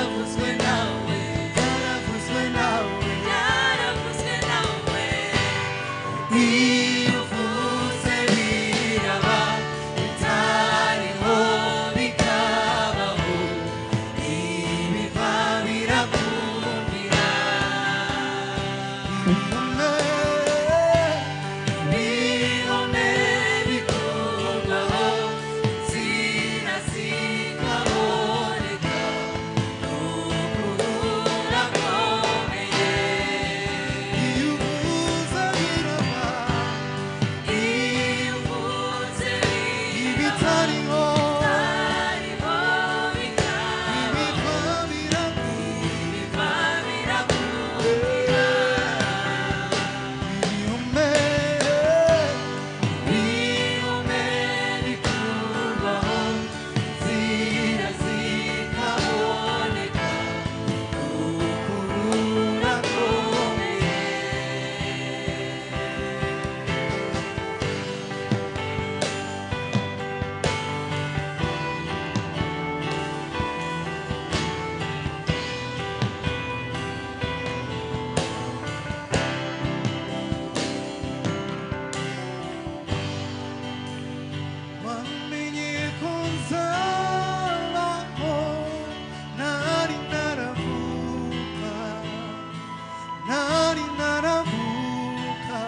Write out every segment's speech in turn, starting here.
Byaravuzwe nawe, Byaravuzwe nawe, byaravuzwe nawe. Iyo uvuze biraba, bitariho bikabaho, ibiva birakumvira. Ibihome bikurwaho, inzira zikaboneka, ukuri urakomeye. Iyo uvuze biraba, Iyo uvuze biraba, ibitariho bitariho bikabaho, ibiva birakumvira. ibiva birakumvira. Ibihome Ibihome bikurwaho, inzira zikaboneka, ukuri urakomeye. Wamenye ko nzabaho ntari naravuka, ntari naravuka.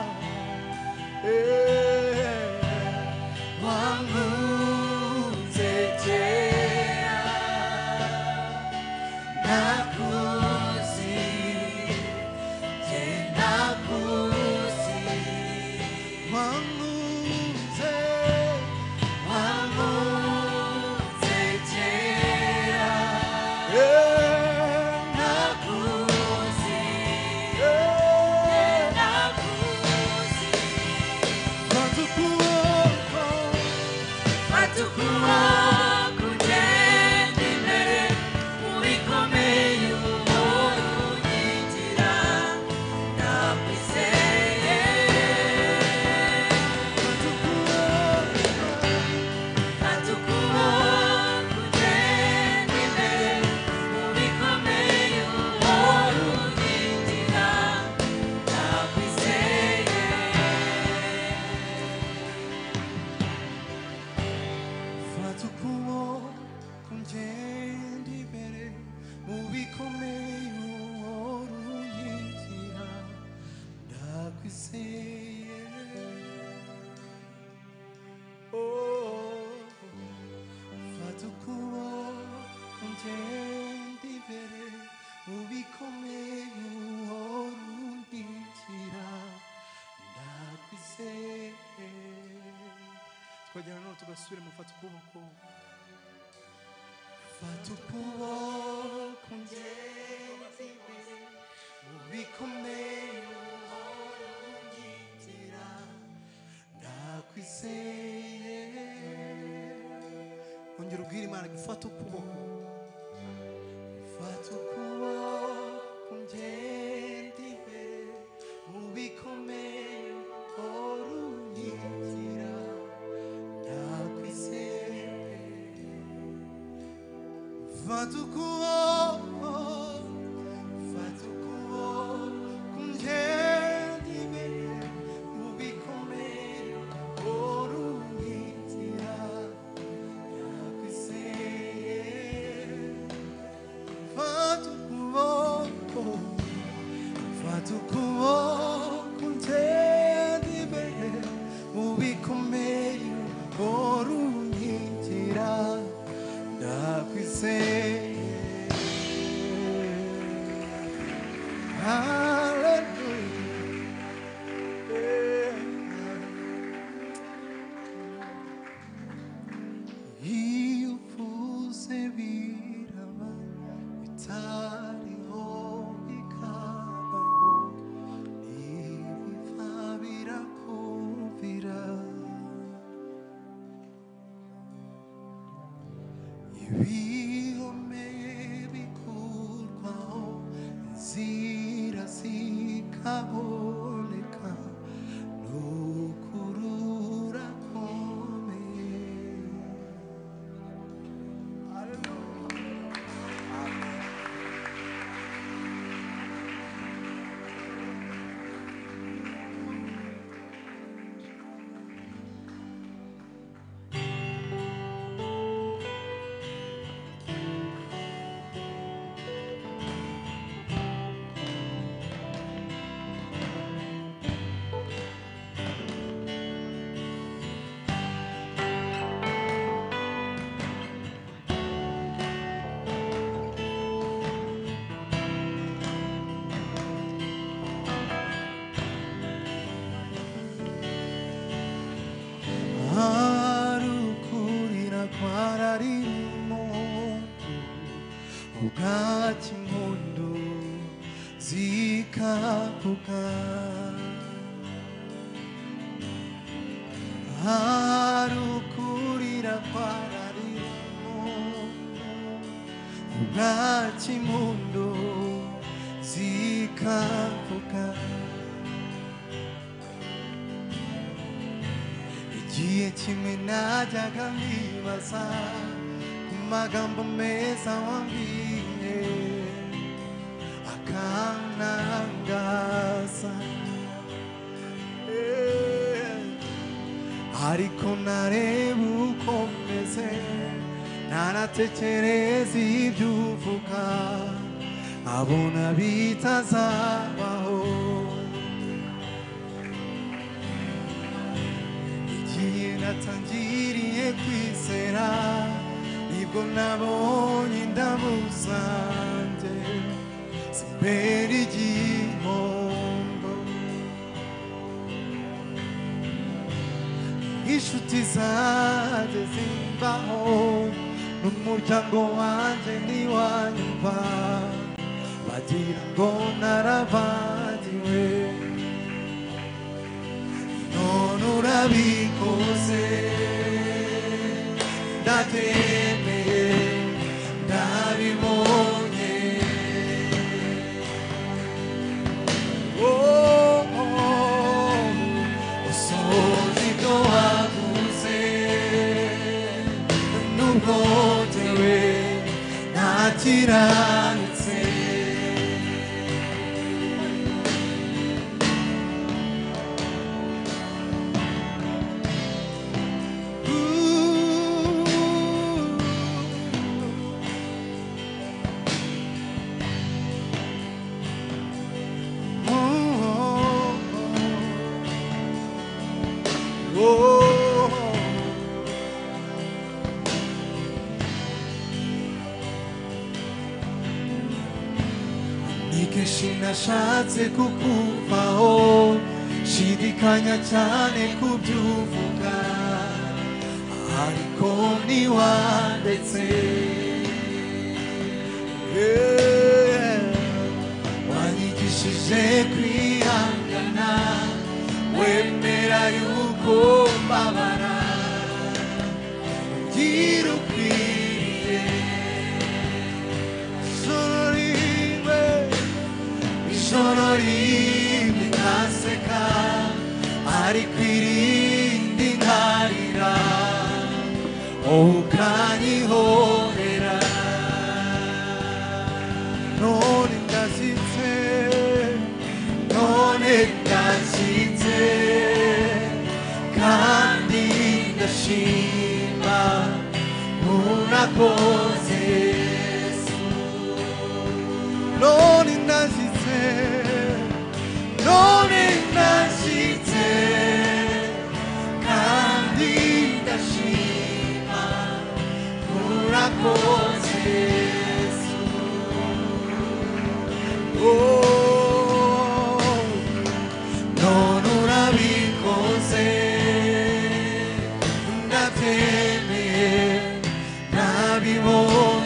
Wankunze kera, nakuzi, jye nakuzi. Wankunze, Wankunze kera, nakuzi, jye nakuzi. Fata ukuboko, Fata ukuboko ugende imbere, mu bikomeye uhora unyigira, ndakwizeye. Fata ukuboko, Fata ukuboko ugende imbere, mu bikomeye uhora unyigira, ndakwizeye. Fata ukuboko ungende imbere, mu bikomeye uhora unyigira, ndakwizeye. Oh, fata ukuboko ungende imbere, mu bikomeye uhora unyigira, ndakwizeye. Twagera none tugasubira mu fata ukuboko. Fata ukuboko ungende imbere, mu bikomeye uhora unyigira, ndakwizeye. Ongera ubwire Imana ngo ifate ukuboko. Fata ukuboko ungende imbere, mu bikomeye uhora unyigira, ndakwizeye. Fata ukuboko, fata ukuboko ungende imbere, mu bikomeye uhora unyigira, ndakwizeye. Fata ukuboko, fata ukuboko ungende imbere, mu bikomeye uhora unyigira, ndakwizeye. Hallelujah. Iyo uvuze biraba, bitariho bikabaho, ibiva birakumvira. Ibihome bikurwaho, inzira zikaboneka, n'ukuri urakomeye. kwararira umuntu ubwaki impundu zikavuga hari ukurira kwararira umuntu ubwaki impundu zikavuga igihe kimwe najyaga nkibaza ku magambo meza wambwiye akanangaza ariko nareba uko meze nanatekereza ibyo uvuga abona bitazabaho igihe natangiriye kwizera nibwo nabonye indabo zanjye zimbera igihombo inshuti zanjye zimbaho n'umuryango wanjye ntiwanyumva bagira ngo narabagiwe none urabikoze ndabyemeye ndabibonye oh, oh, usohoza ibyo wavuze nubwo jyewe ntakiranutse Ni nashatse kukuvaho shidikanya cyane kubyo uvuga ariko ntiwandetse wanyigishije kwihangana wemera yuko mbabara ugira ukwiriye ijoro rimwe ntaseka ariko irindi nkarira wowe ukanyihorera none ndashyitse none ndashyitse kandi ndashima urakoze Yesu none ndashyitse none ndashyitse kandi ndashima urakoze Yesu oh, none urabikoze ndabyemeye nabibonye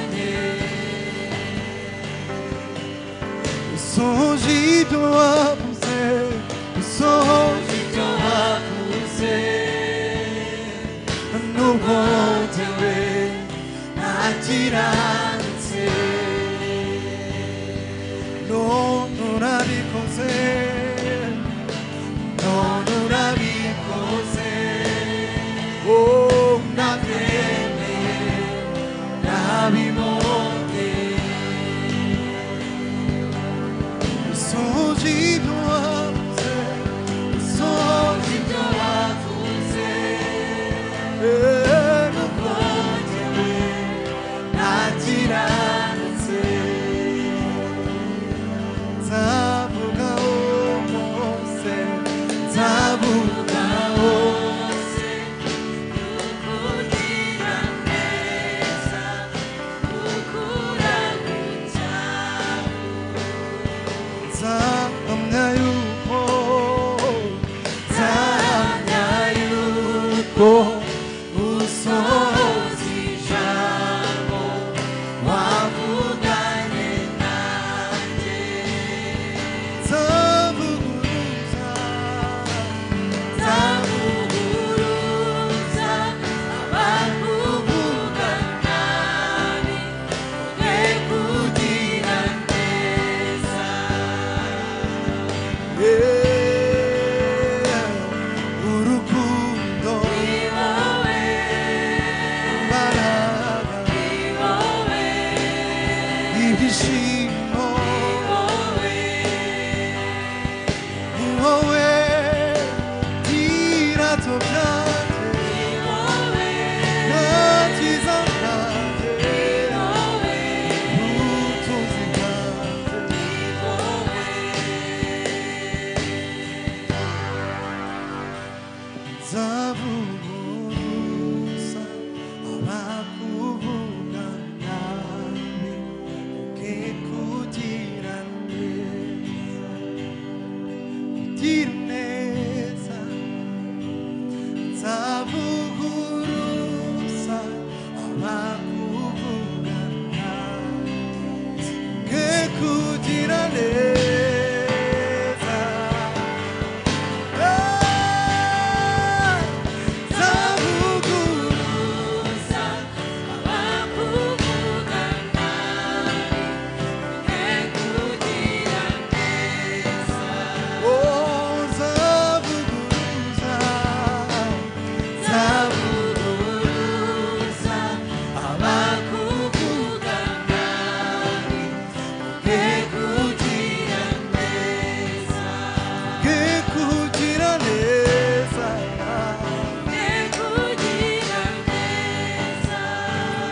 abakuvuga ke kugira neza Zavuguruza abakuvuga nabi ke kugira neza. Oh, zavuguruza, Zavuguruza abakuvuga nabi ke kugira neza. ke kugira neza, Ke kugira neza.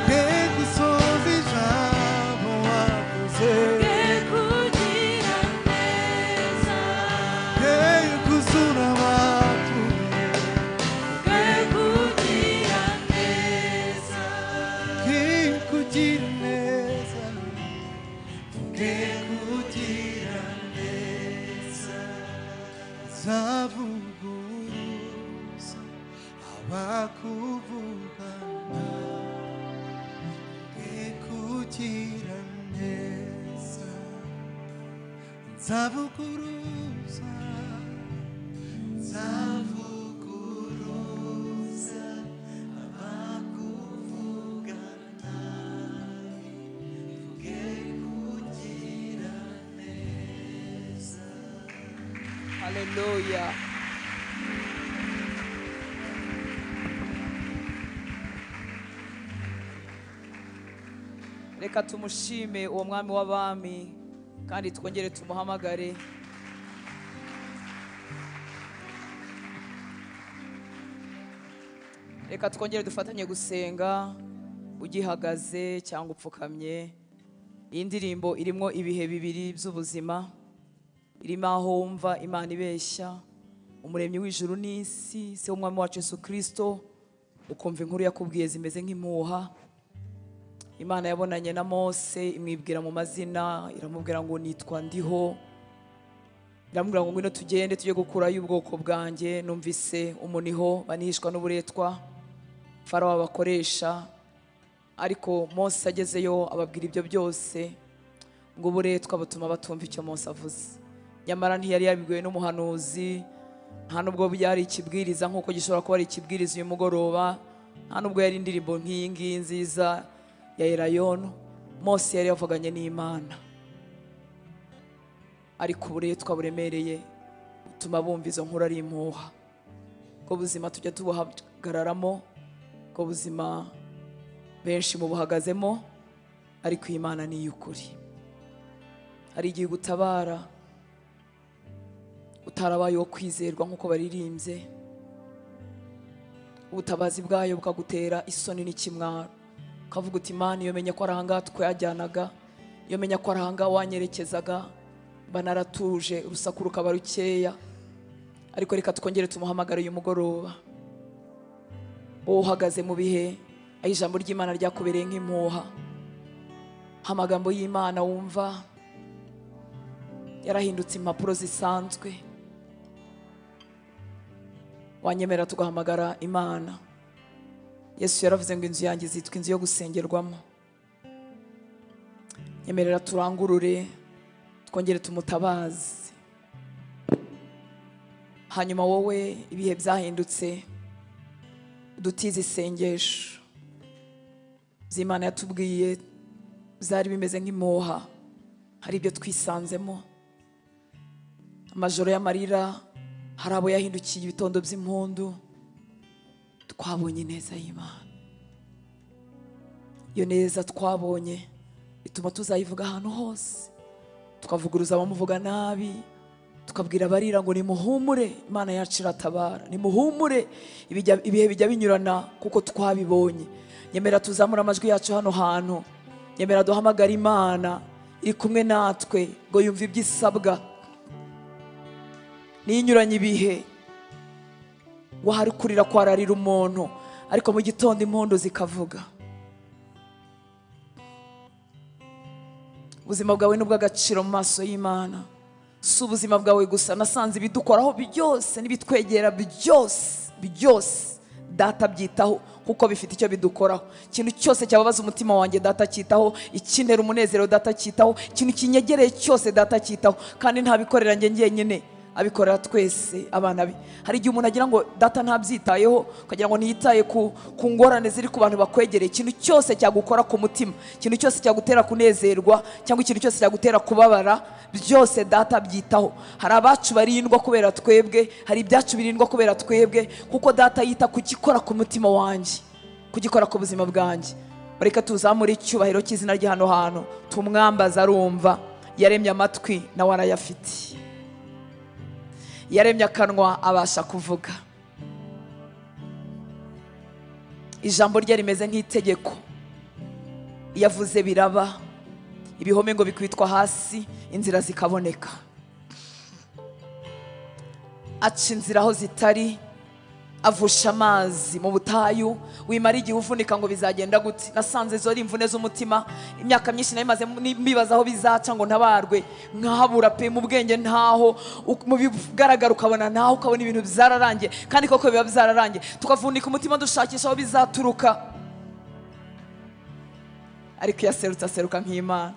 ke gusoza ijambo wavuze, Ke kugira neza. ke kuzura abapfuye, Ke kugira neza. ke kugira neza, ke kugira neza. Zavuguruza abakuvuga ke kugira neza. Zavuguruza, zavuguruza abakuvuga nabi ke kugira neza. Haleluya. Reka tumushime uwo mwami w'abami kandi twongere tumuhamagare. Reka twongere dufatanye gusenga ugihagaze cyangwa upfukamye. Iyi ndirimbo irimo ibihe bibiri by'ubuzima, irimo aho wumva Imana ibeshya, umuremyi w'ijuru n'isi, se w'umwami wacu Yesu Kristo, ukumva inkuru yakubwiye zimeze nk'impuha. Imana yabonanye na Mose imwibwira mu mazina, iramubwira ngo nitwa ndiho, iramubwira ngo ngwino tugende tujye gukurayo ubwoko bwanjye, numvise umuniho banihishwa n'uburetwa Farawo abakoresha. Ariko Mose agezeyo ababwira ibyo byose, ngo uburetwa butuma batumva icyo Mose avuze. Nyamara ntiyari yabibwiwe n'umuhanuzi, nta nubwo byari ikibwiriza nk'uko gishobora kuba ari ikibwiriza uyu mugoroba, nta nubwo yari indirimbo nk'iyi ngiyi nziza ya Elayono. Mose yari yavuganye n'Imana, ariko uburetwa buremereye butuma bumva izo nkuru ari impuha. Ubwo buzima tujya tubuhagararamo, ubwo buzima benshi mubuhagazemo, ariko iyi Mana ni iy'ukuri. Hari igihe ugutabara utarabaye uwo kwizerwa nk'uko baririmbye, ubutabazi bwayo bukagutera isoni n'ikimwaro, ukavuga uti Imana iyo menya ko ari ahangaha twajyanaga, iyo menya ko ari ahangaha wanyerekezaga, mba naratuje, urusaku rukaba rukeya. Ariko reka twongere tumuhamagare uyu mugoroba. Wowe uhagaze mu bihe aho ijambo ry'Imana ryakubereye nk'impuha, amagambo y'Imana wumva yarahindutse impapuro zisanzwe, wanyemera tugahamagara Imana. Yesu yaravuze ngo inzu yanjye izitwa inzu yo gusengerwamo. Nyemerera turangurure, twongere tumutabaze. Hanyuma wowe ibihe byahindutse, udutize isengesho by'Imana yatubwiye byari bimeze nk'impuha, hari ibyo twisanzemo. Amajoro y'amarira, hari abo yahindukiye ibitondo by'impundu. Twabonye ineza y'Imana. Iyo neza twabonye ituma tuzayivuga ahantu hose, tukavuguruza abamuvuga nabi, tukabwira abarira ngo nimuhumure, Imana yacu iratabara, nimuhumure. Ibihe bijya binyurana kuko twabibonye. Nyemera tuzamura amajwi yacu hano hantu, nyemera duhamagara Imana iri kumwe natwe ngo yumve ibyo isabwa. Niyinyuranye ibihe, wahari kurira kwararira umuntu, ariko mu gitondo impundu zikavuga. Ubuzima bwawe ni ubw'agaciro mu maso y'Imana. Si ubuzima bwawe gusa, nasanze ibidukoraho byose n'ibitwegera byose byose Data abyitaho kuko bifite icyo bidukoraho. Ikintu cyose cyababaza umutima wanjye Data cyitaho, ikintera umunezero Data cyitaho, ikintu kinyegereye cyose Data cyitaho. Kandi ntabikorera njye njyenyine, abikorera twese abana be. Hari igihe umuntu agira ngo Data ntabyitayeho, ukagira ngo ntiyitaye ku ngorane ziri ku bantu bakwegereye. Ikintu cyose cyagukora ku mutima, ikintu cyose cyagutera kunezerwa, cyangwa ikintu cyose cyagutera kubabara, byose Data byitaho. Hari abacu barindwa kubera twebwe, hari ibyacu birindwa kubera twebwe, kuko Data yita kugikora ku mutima wanjye, kugikora ku buzima bwanjye. Reka tuzamure icyubahiro cy'izina rye hano hantu, tumwambaza arumva. Yaremye amatwi nawe arayafite, yaremye akanwa abasha kuvuga. Ijambo rye rimeze nk'itegeko, yavuze biraba, ibihome ngo bikwitwa hasi, inzira zikaboneka. Aca inzira aho zitari, avusha amazi mu butayu. Wimara igihe uvunika ngo bizagenda gute? Nasanze zo ari imvune z'umutima. Imyaka myinshi nayimaze mbibaza aho bizaca ngo ntabarwe, nkahabura pe, mu bwenge ntaho, mu bigaragara ukabona ntaho, ukabona ibintu byararangiye, kandi koko biba byararangiye. Tukavunika umutima dushakisha aho bizaturuka, ariko iyo aserutse aseruka nk'Imana.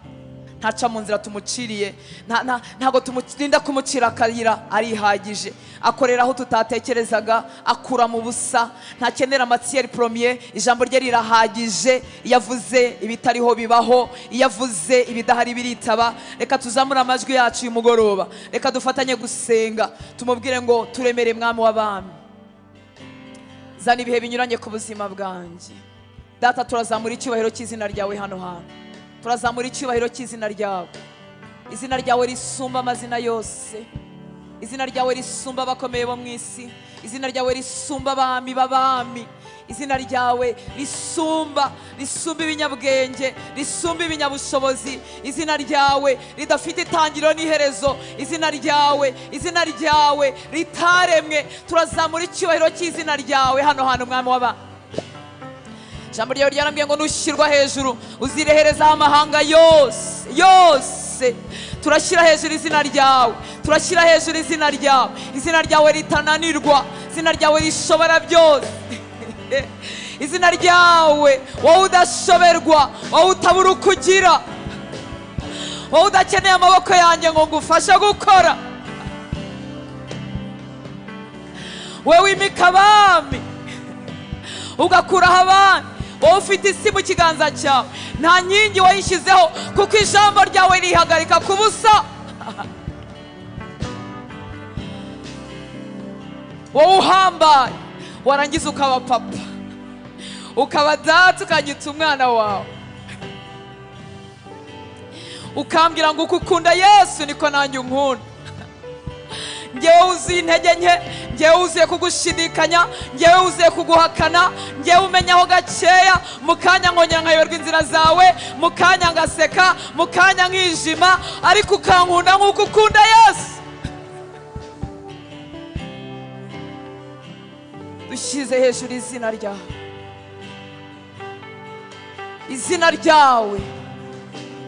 Ntaca mu nzira tumuciriye, ntago tumurinda kumucira akayira, arihagije. Akorera aho tutatekerezaga, akura mu busa, ntakenera matière première. Ijambo rye rirahagije. Iyo avuze ibitariho bibaho, iyo avuze ibidahari biritaba. Reka tuzamure amajwi yacu uyu mugoroba, reka dufatanye gusenga, tumubwire ngo turemere Mwami w'abami, zana ibihe binyuranye ku buzima bwanjye. Data, turazamura icyubahiro cy'izina ryawe hano hantu, turazamura icyubahiro cy'izina ryawe. Izina ryawe risumba amazina yose, izina ryawe risumba abakomeye bo mu isi, izina ryawe risumba abami b'abami, izina ryawe risumba ibinyabwenge, risumba ibinyabushobozi, izina ryawe ridafite itangiriro n'iherezo, izina ryawe ritaremwe. Turazamura icyubahiro cy'izina ryawe hano hantu, Mwami w'abami. Ijambo ryawe ryarambwiye ngo nushyirwa hejuru uzireherezaho amahanga yose yose. Turashyira hejuru izina ryawe, turashyira hejuru izina ryawe, izina ryawe ritananirwa, izina ryawe rishobora byose, izina ryawe wowe udashoberwa, wowe utabura uko ugira, wowe udakeneye amaboko yanjye ngo ngufashe gukora, wowe wimika abami ugakuraho abandi, wowe ufite isi mu kiganza cyawe, nta nkingi wayishyizeho, kuko ijambo ryawe rihagarika ku busa. Wowe uhambaye, warangiza ukaba papa, ukaba data, ukanyita umwana wawe, ukambwira ngo uko ukunda Yesu niko nanjye unkunda. Njyewe wuzuye intege nke, njyewe wuzuye kugushidikanya, njyewe wuzuye kuguhakana, njyewe umenyaho gakeya, mu kanya nkongera nkayoberwa inzira zawe, mu kanya ngaseka, mu kanya nkijima, ariko ukankunda nk'uko ukunda Yesu. Dushyize hejuru izina ryawe, izina ryawe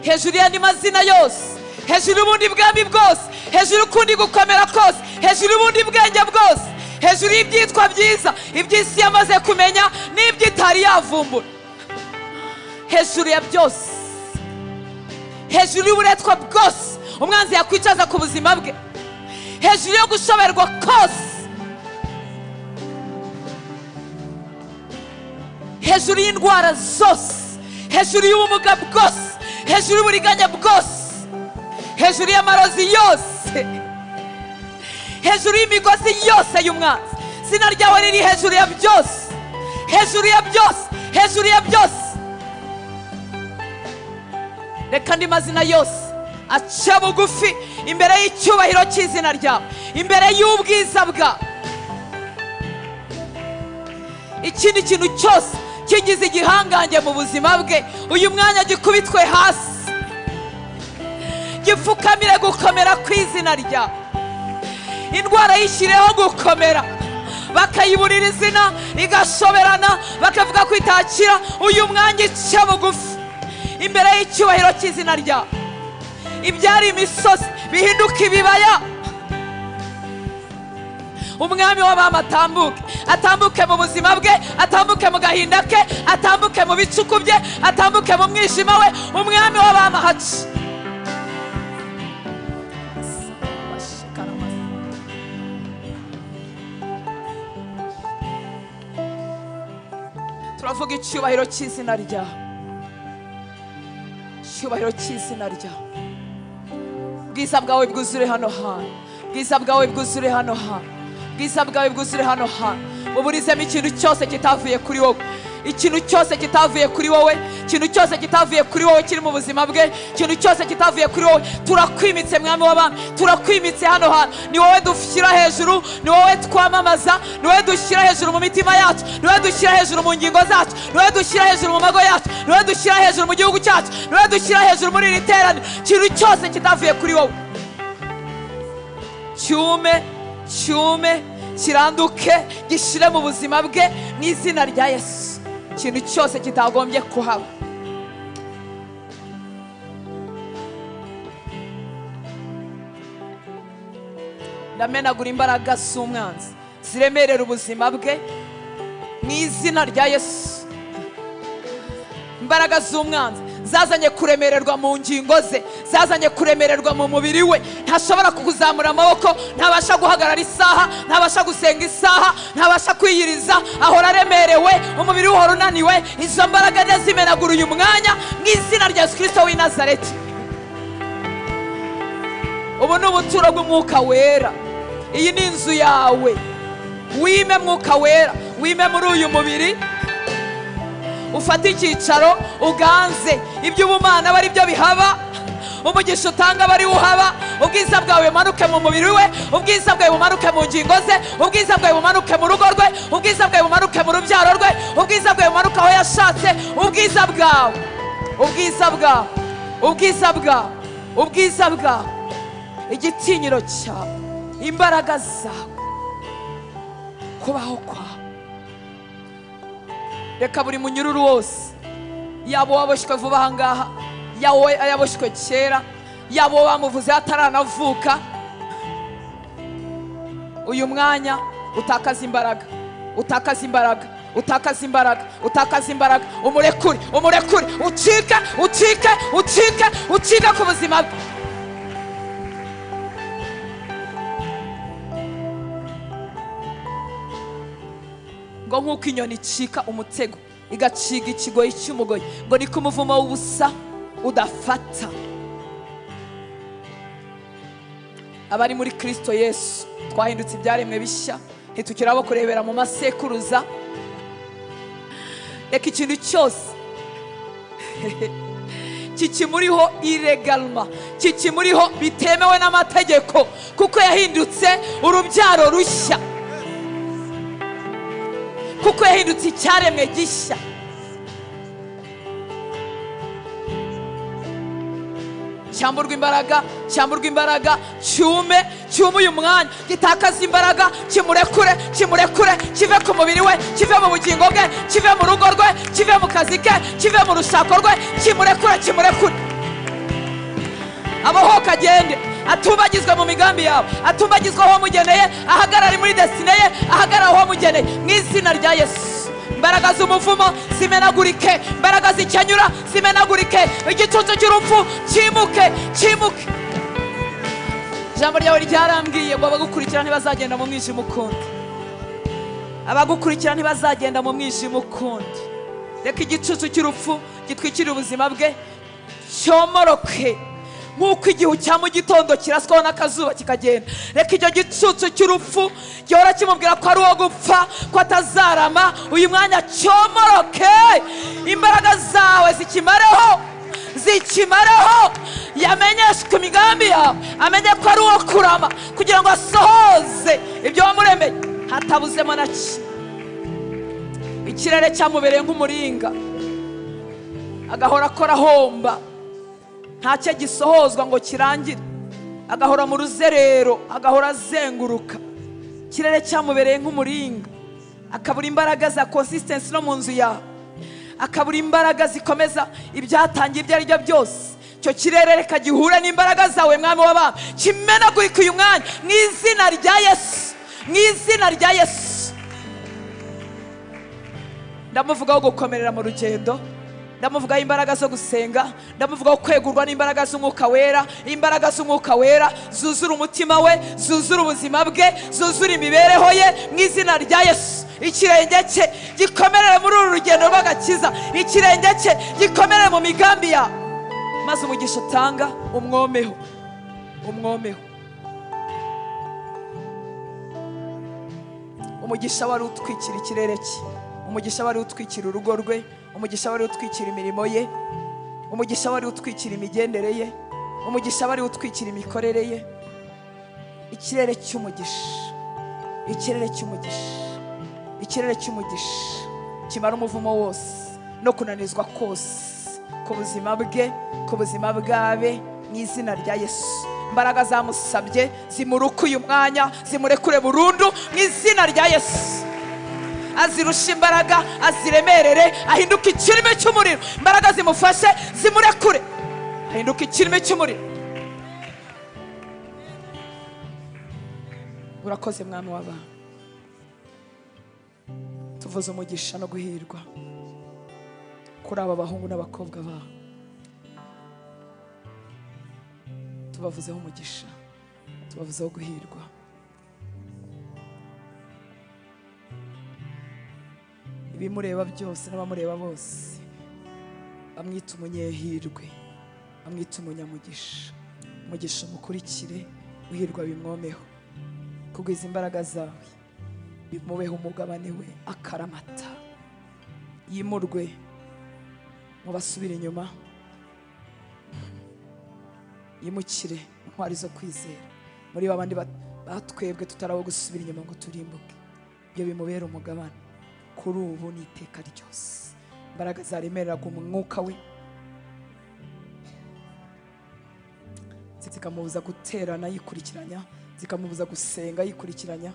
hejuru y'andi mazina yose, hejuru y'ubundi bwami bwose, hejuru y'ukundi gukomera kose, hejuru y'ubundi bwenge bwose, hejuru y'ibyitwa byiza, iby'isi yamaze kumenya n'ibyo itari yavumbura, hejuru ya byose, hejuru y'uburetwa bwose umwanzi yakwicaza ku buzima bwe, hejuru yo gushoberwa kose, hejuru y'indwara zose, hejuru y'ubumuga bwose, hejuru y'uburiganya bwose, hejuru y'amarozi yose, hejuru y'imigozi yose y'umwanzi. Izina ryawe riri hejuru ya byose, hejuru ya byose, hejuru ya byose. Reka andi mazina yose aca bugufi imbere y'icyubahiro cy'izina ryawe, imbere y'ubwiza bwawe. Ikindi kintu cyose kigize igihangange mu buzima bwe, uyu mwanya gikubitwe hasi, gipfukamire gukomera kw'izina ryawe. Indwara yishyireho gukomera, bakayiburira izina igashoberana, bakavuga ko itakira, uyu mwanya ica bugufi imbere y'icyubahiro cy'izina ryawe. Ibyari imisozi bihinduka ibibaya, Umwami w'abami atambuke, atambuke mu buzima bwe, atambuke mu gahinda ke, atambuke mu bicuku bye, atambuke mu mwijima we. Umwami w'abami ahace. Turavuga icyubahiro cy'izina ryawe, icyubahiro cy'izina ryawe. Bwiza bwawe bwuzure hano hantu, bwiza bwawe bwuzure hano hantu, bwiza bwawe bwuzure hano hantu. Uburizemo ikintu cyose kitavuye kuri wowe, ikintu cyose kitavuye kuri wowe, ikintu cyose kitavuye kuri wowe kiri mu buzima bwe, ikintu cyose kitavuye kuri wowe. Turakwimitse mwami w'abami, turakwimitse hano hantu. Ni wowe dushyira hejuru, ni wowe twamamaza, ni wowe dushyira hejuru mu mitima yacu, ni wowe dushyira hejuru mu ngingo zacu, ni wowe dushyira hejuru mu mago yacu, ni wowe dushyira hejuru mu gihugu cyacu, ni wowe dushyira hejuru muri iri teraniro. Ikintu cyose kitavuye kuri wowe cyume, cyume, kiranduke, gishire mu buzima bwe mu izina rya Yesu. Ikintu cyose kitagombye kuhaba. Ndamenagura imbaraga z'umwanzi ziremerera ubuzima bwe mu izina rya Yesu. Imbaraga z'umwanzi zazanye kuremererwa mu ngingo ze, zazanye kuremererwa mu mubiri we. Ntashobora kukuzamura amaboko, ntabasha guhagarara isaha, ntabasha gusenga isaha, ntabasha kwiyiriza, ahora aremerewe, umubiri we uhora unaniwe. Izo mbaraga ndazimenagura uyu mwanya mu izina rya Yesu Kristo w'i Nazareti. Ubu ni ubuturo bw'umwuka wera. Iyi ni inzu yawe. Wime mwuka wera, wime muri uyu mubiri, ufate icyicaro uganze. Iby'ubumana bari byo bihaba, umugisha utanga bari uhaba. Ubwiza bwawe bumanuke mu mubiri we, ubwiza bwawe bumanuke mu ngingo ze, ubwiza bwawe bumanuke mu rugo rwe, ubwiza bwawe bumanuke mu rubyaro rwe, ubwiza bwawe bumanuke aho yashatse. Ubwiza bwawe, ubwiza bwawe, ubwiza bwawe, ubwiza bwawe, igitinyiro cyawe, imbaraga zawe, kubaho kwawe. Reka buri munyururu wose, yaba uwaboshywe vuba aha ngaha, yaba yaboshywe kera, yaba uwo bamuvuze ataranavuka, uyu mwanya utakaza imbaraga, utakaza imbaraga, utakaza imbaraga, utakaza imbaraga. Umurekure, umurekure, ucike, ucike, ucike, ucike ku buzima bwe. Ngo nk'uko inyoni icika umutego igaciga ikigoyi cy'umugoyi, ngo niko umuvumo w'ubusa udafata abari muri Kristo Yesu. Twahindutse ibyaremwe bishya, ntitukiri abo kurebera mu masekuruza. Reka ikintu cyose kikimuriho iregalma, kikimuriho bitemewe n'amategeko, kuko yahindutse urubyaro rushya, kuko yahindutse icyaremwe gishya. Cyamburwa imbaraga, cyamburwa imbaraga, cyume, cyume uyu mwanya, gitakaza imbaraga, kimurekure, kimurekure, kive ku mubiri we, kive mu bugingo bwe, kive mu rugo rwe, kive mu kazi ke, kive mu rushako rwe, kimurekure, kimurekure. Abohoka agende, atumbagizwe mu migambi yawe, atumbagizwe aho wamugeneye, ahagarare muri desine ye, ahagarare aho wamugeneye mu izina rya Yesu. Imbaraga z'umuvumo zimenagurike, imbaraga zikenyura zimenagurike, igicucu cy'urupfu cyimuke, cyimuke. Ijambo ryawe ryarambwiye ngo abagukurikira ntibazagenda mu mwijima ukundi, abagukurikira ntibazagenda mu mwijima ukundi. Reka igicucu cy'urupfu gitwikire ubuzima bwe, cyomoroke nk'uko igihu cya mu gitondo kiraswaho n'akazuba kikagenda. Reka icyo gicucu cy'urupfu gihora kimubwira ko ari uwo gupfa, ko atazarama, uyu mwanya cyomoroke. Imbaraga zawe zikimareho, zikimareho. Yamenyeshwe imigambi yawe, amenye ko ari uwo kurama, kugira ngo asohoze ibyo wamuremeye hatabuzemo na kimwe. Ikirere cyamubereye nk'umuringa, agahora akora ahomba, ntacyo gisohozwa ngo kirangire, agahora mu ruzerero, agahora azenguruka. Ikirere cyamubereye nk'umuringa, akabura imbaraga za consistency no mu nzu yawe, akabura imbaraga zikomeza ibyatangiye ibyo ari byo byose. Icyo kirere reka gihure n'imbaraga zawe mwami w'abami, kimenagurike uyu mwanya mu izina rya Yesu. Mu izina rya Yesu. Ndamuvugaho gukomerera mu rugendo, ndamuvugaho imbaraga zo gusenga, ndamuvugaho kwegurwa n'imbaraga z'umwuka wera, imbaraga z'umwuka wera zuzura umutima we, zuzura ubuzima bwe, zuzura imibereho ye mu izina rya Yesu. Ikirenge cye gikomerere muri uru rugendo rw'agakiza, ikirenge cye gikomerere mu migambi ya, maze umugisha utanga umwomeho, umwomeho. Umugisha wari utwikira ikirere cye, umugisha wari utwikira urugo rwe, umugisha wari utwikira imirimo ye, umugisha wari utwikira imigendere ye, umugisha wari utwikira imikorere ye. Ikirere cy'umugisha, ikirere cy'umugisha, ikirere cy'umugisha kimara umuvumo wose no kunanizwa kose ku buzima bwe, ku buzima bwabe mu izina rya Yesu. Imbaraga zamusabye zimuruke uyu mwanya, zimurekure burundu mu izina rya Yesu. Azirusha imbaraga, aziremerere, ahinduke ikirimi cy'umuriro. Imbaraga zimufashe zimurekure, ahinduke ikirimi cy'umuriro. Urakoze mwami w'abantu, tuvuze umugisha no guhirwa kuri aba bahungu n'abakobwa bawe, tubavuzeho umugisha, tubavuzeho guhirwa. Ibimureba byose n'abamureba bose bamwita umunyehirwe, bamwita umunyamugisha. Umugisha umukurikire, uhirwa bimwomeho. Kugwiza imbaraga zawe bimubeho umugabane we akaramata, yimurwe mu basubira inyuma, yimukire intwari zo kwizera muri babandi batwebwe tutarabo gusubira inyuma ngo turimbuke. Ibyo bimubera umugabane kuri ubu n'iteka ryose. Imbaraga zaremereraga umwuka we zikamubuza guterana yikurikiranya, zikamubuza gusenga yikurikiranya,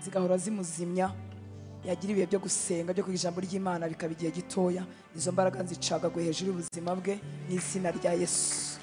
zigahora zimuzimya. Yagira ibihe byo gusenga byo kwiga ijambo ry'Imana bikaba igihe gitoya. Izo mbaraga nzicagaguye hejuru y'ubuzima bwe mu izina rya Yesu.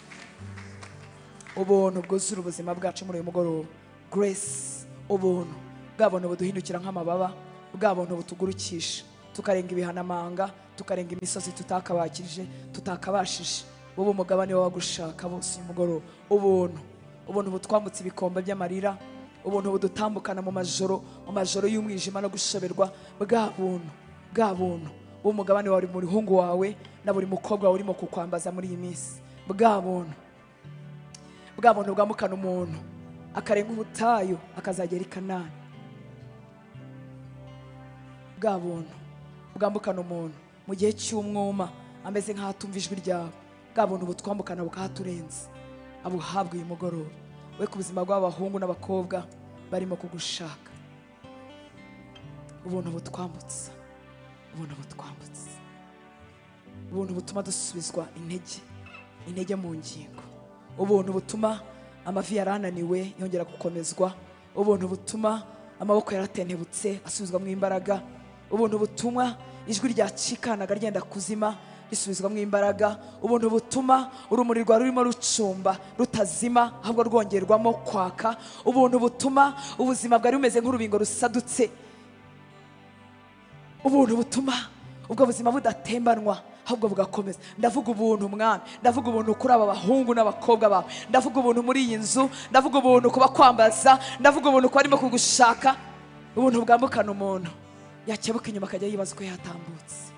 Ubuntu bwuzura ubuzima bwacu muri uyu mugoroba, grace, ubuntu bwa buntu buduhindukira nk'amababa, bwa buntu butugurukisha tukarenga ibihanamanga, tukarenga imisozi tutakabakije, tutakabashije. Wowe umugabane w'abagushaka bose uyu mugoroba. Ubuntu, ubuntu butwambutse ibikombe by'amarira, ubuntu budutambukana mu majoro, mu majoro y'umwijima no gushoberwa. Bwa buntu, bwa buntu bw'umugabane wa buri muhungu wawe na buri mukobwa wawe urimo kukwambaza muri iyi minsi. Bwa buntu, bwa buntu bwamukana umuntu akarenga ubutayu akazagera i Kanani. Bwa buntu bwambukana umuntu mu gihe cy'umwuma ameze nk'aho atumva ijwi ryawe. Bwa buntu butwambukana bukahaturenza, abuhabwe uyu mugoroba we ku buzima bw'abahungu n'abakobwa barimo kugushaka. Ubuntu butwambutsa, ubuntu butwambutsa, ubuntu butuma dusubizwa intege, intege mu ngingo, ubuntu butuma amavi yarananiwe yongera gukomezwa, ubuntu butuma amaboko yaratentebutse asubizwamo imbaraga, ubuntu butuma ijwi ryacikanaga ryenda kuzima risubizwamo imbaraga, ubuntu butuma urumuri rwa rurimo rucumba rutazima ahubwo rwongerwamo kwaka, ubuntu butuma ubuzima bwari bumeze nk'urubingo rusadutse, ubuntu butuma ubwo buzima budatembanwa ahubwo bugakomeza. Ndavuga ubuntu mwami, ndavuga ubuntu kuri aba bahungu n'abakobwa bawe, ndavuga ubuntu muri iyi nzu, ndavuga ubuntu kuba kwambaza, ndavuga ubuntu kuba arimo kugushaka. Ubuntu bwambukana umuntu yakebuka inyuma akajya yibaza uko yatambutse.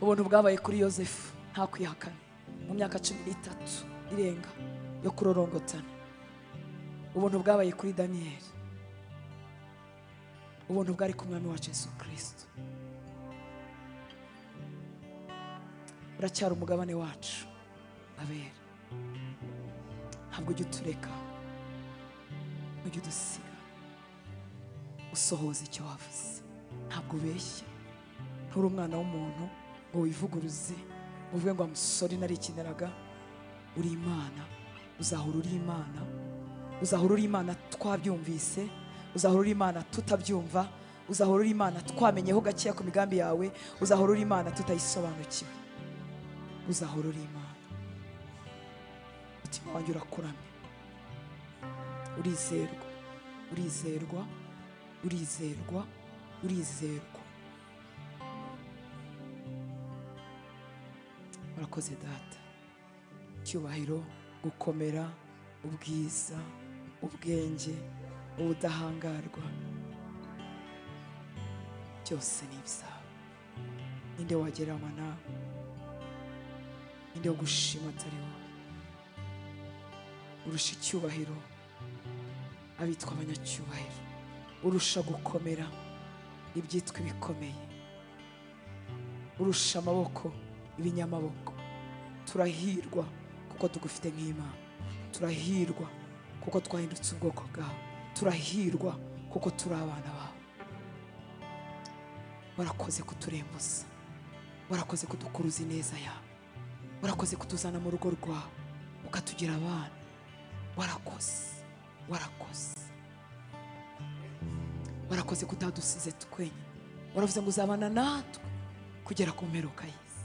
Ubuntu bwabaye kuri Yosefu nta kwihakana mu myaka 13 irenga yo kurorongotana. Ubuntu bwabaye kuri Daniyeli. Ubuntu bwari ku mwami wacu Yesu Kristo. Uracyari umugabane wacu abera, ntabwo ujya utureka, ujya udusiga, usohoza icyo wavuze. Ntabwo ubeshya, nturi umwana w'umuntu ngo wivuguruze uvuge ngo amusore narikiniraga. Uri Imana, uzahora uri Imana, uzahora uri Imana twabyumvise, uzahora uri Imana tutabyumva, uzahora uri Imana twamenyeho gakeya ku migambi yawe, uzahora uri Imana tutayisobanukiwe, uzahora uri Imana. Umutima wanjye urakuramya. Urizerwa, urizerwa, urizerwa, urizerwa. Urakoze Data. Icyubahiro, gukomera, ubwiza, ubwenge, ubudahangarwa, byose ni ibyawe. Ninde wagereranywa nawe? Ninde wo gushima atari wowe? Urusha icyubahiro abitwa abanyacyubahiro, urusha gukomera ibyitwa ibikomeye, urusha amaboko ibinyamaboko. Turahirwa kuko tugufite nk'Imana, turahirwa kuko twahindutse ubwoko bwawe, turahirwa kuko turi abana bawe. Warakoze kuturembuza, warakoze kudukuruza ineza yawe, warakoze kutuzana mu rugo rwawe ukatugira abana. Warakoze, warakoze, warakoze kutadusize twenyine. Waravuze ngo uzabana natwe kugera ku mperuka y'isi.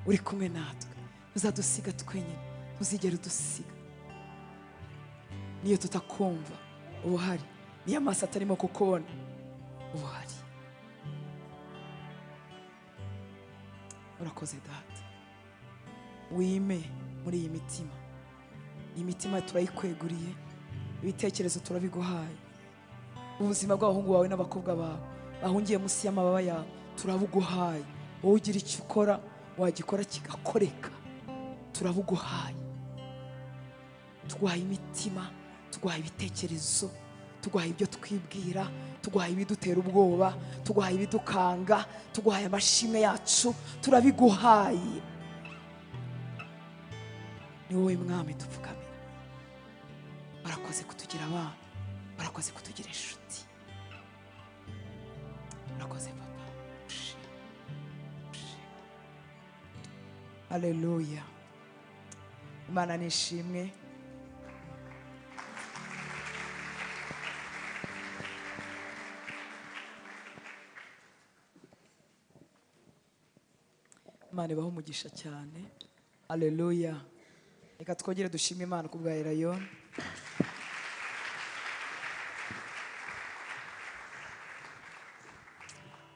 Uri kumwe natwe, uzadusiga twenyine, ntuzigera udusiga. Niyo tutakumva uba uhari, niyo amaso atarimo kukubona uba uhari. Urakoze Data. Wime muri iyi mitima. Iyi mitima turayikweguriye, ibitekerezo turabiguhaye. Ubuzima bw'abahungu bawe n'abakobwa bawe bahungiye munsi y'amababa yawe turabuguhaye. Wowe ugira icyo ukora, wagikora kigakoreka, turabuguhaye. Tuguhaye imitima, tuguhaye ibitekerezo, tuguhaye ibyo twibwira, tuguhaye ibidutera ubwoba, tuguhaye ibidukanga, tuguhaye amashimwe yacu, turabiguhaye. Ni wowe Mwami dupfukamira. Warakoze kutugira abana, warakoze kutugira inshuti. Warakoze Papa. Haleluya. Imana nishimwe. Imana ibahe umugisha cyane. Haleluya. Reka twongere dushime Imana ku bwa Elayon.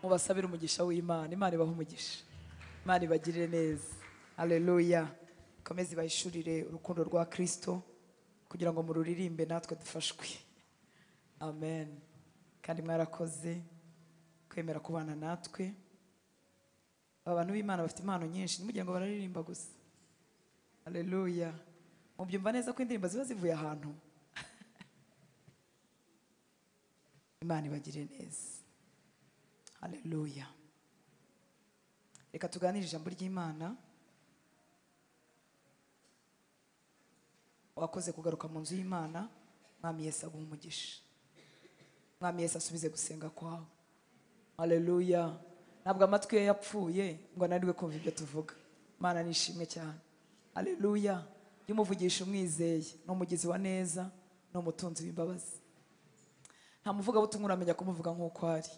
Mubasabire umugisha w'Imana. Imana ibahe umugisha, Imana ibagirire neza. Haleluya. Ikomeze ibahishurire urukundo rwa Kristo kugira ngo mururirimbe natwe dufashwe. Amen. Kandi mwarakoze kwemera kubana natwe. Aba bantu b'Imana bafite impano nyinshi, ntimugire ngo bararirimba gusa. Haleluya. Mubyumva neza ko indirimbo ziba zivuye ahantu. Imana ibagirire neza. Haleluya. Reka tuganire ijambo ry'Imana. Wakoze kugaruka mu nzu y'Imana. Mwami Yesu aguhe umugisha. Mwami Yesu asubize gusenga kwawe. Haleluya. Ntabwo amatwi ye yapfuye ngo ananirwe kumva ibyo tuvuga. Imana nishimwe cyane. Haleluya. Iyo umuvugisha umwizeye, ni umugizi wa neza, ni umutunzi w'imbabazi. Nta muvugabutumwa uramenya kumuvuga nk'uko ari.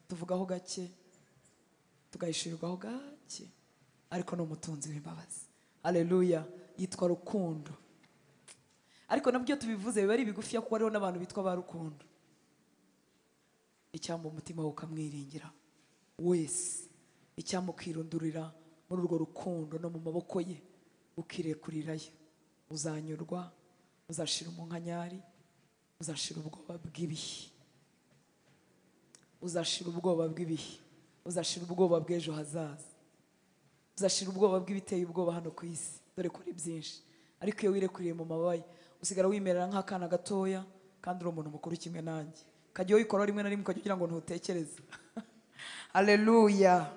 Tuvugaho gake, tugahishurirwaho gake, ariko ni umutunzi w'imbabazi. Haleluya. Yitwa Rukundo. Ariko nabyo tubivuze biba ari bigufiya kuko hariho n'abantu bitwa ba Rukundo. Icyampa umutima wawe ukamwiringira wese, icyampa ukirundurira muri urwo rukundo no mu maboko ye, ukirekurirayo, uzanyurwa, uzashira umunkanyari, uzashira ubwoba bw'ibihe, uzashira ubwoba bw'ibihe, uzashira ubwoba bw'ejo hazaza, uzashira ubwoba bw'ibiteye ubwoba hano ku isi, dore ko ari byinshi. Ariko iyo wirekuriye mu mababa ye, usigara wimerera nk'akana gatoya, kandi uri umuntu mukuru kimwe nanjye. Ukajya wikora rimwe na rimwe ukajya ugira ngo ntutekereze. Haleluya.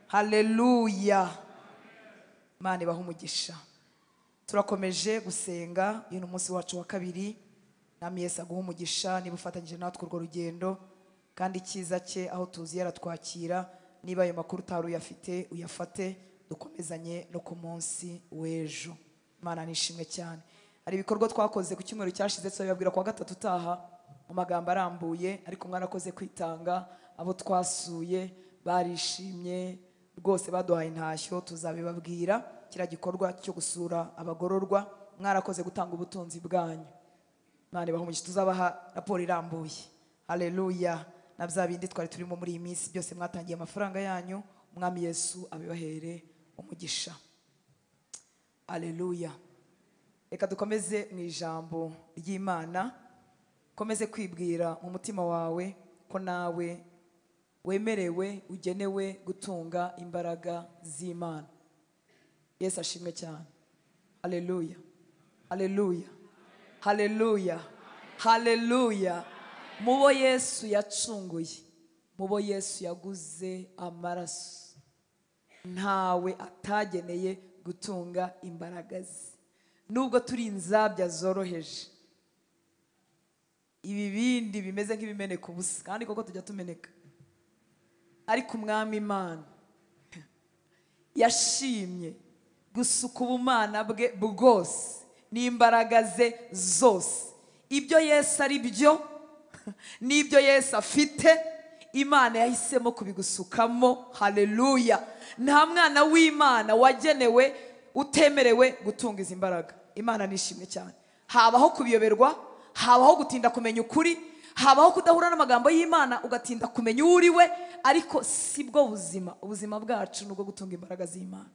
Haleluya. Imana ibahe umugisha. Turakomeje gusenga. Uyu ni umunsi wacu wa kabiri. Mwami Yesu aguhe umugisha niba ufatanyije natwe urwo rugendo, kandi icyiza cye aho tuzi yaratwakira. Niba ayo makuru utari uyafite uyafate, dukomezanye no ku munsi w'ejo. Imana nishimwe cyane. Hari ibikorwa twakoze ku cyumweru cyashize, tuzabibabwira kuwa gatatu utaha mu magambo arambuye, ariko mwarakoze kwitanga. Abo twasuye barishimye rwose, baduhaye intashyo, tuzabibabwira. kiriya gikorwa cyo gusura abagororwa. Mwarakoze gutanga ubutunzi bwanyu. Imana ibahe umugisha, tuzabaha raporo irambuye. Haleluya. Na bya bindi twari turimo muri iyi minsi byose mwatangiye amafaranga yanyu, Umwami Yesu abibahere umugisha. Haleluya. Reka dukomeze mu ijambo ry'Imana. Komeze kwibwira mu mutima wawe ko nawe wemerewe, ugenewe gutunga imbaraga z'Imana. Yesu ashimwe cyane. Haleluya. Haleluya. Haleluya. Haleluya. Mubo Yesu yacunguye, mubo Yesu yaguze amaraso, ntawe atageneye gutunga imbaraga ze. Nubwo turi inzabya zoroheje, ibibindi bimeze nk'ibimeneka ubusa, kandi koko tujya tumeneka, ariko Umwami Imana yashimye gusuka ubumana bwe bwose n'imbaraga ze zose. Ibyo Yesu ari byo n'ibyo Yesu afite, Imana yahisemo kubigusukamo. Haleluya. Nta mwana w'Imana wagenewe utemerewe gutunga izi mbaraga. Imana nishimwe cyane. Habaho kubiyoberwa, habaho gutinda kumenya ukuri, habaho kudahura n'amagambo y'Imana ugatinda kumenya uwo uri we, ariko sibwo buzima. Ubuzima bwacu nubwo gutunga imbaraga z'Imana.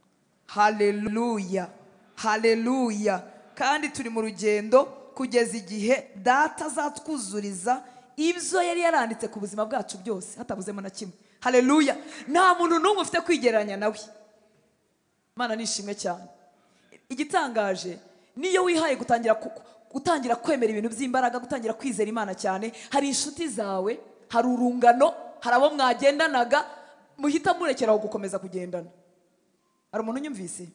Haleluya. Haleluya. Kandi turi mu rugendo kugeza igihe Data azatwuzuriza ibyo yari yaranditse ku buzima bwacu byose, hatabuzemo na kimwe. Haleluya. Nta muntu n'umwe ufite kwigereranya nawe. Imana nishimwe cyane. Igitangaje, niyo wihaye gutangira kwemera ibintu by'imbaraga, gutangira kwizera Imana cyane, hari inshuti zawe, hari urungano, hari abo mwagendanaga, muhita murekeraho gukomeza kugendana. Hari umuntu unyumvise?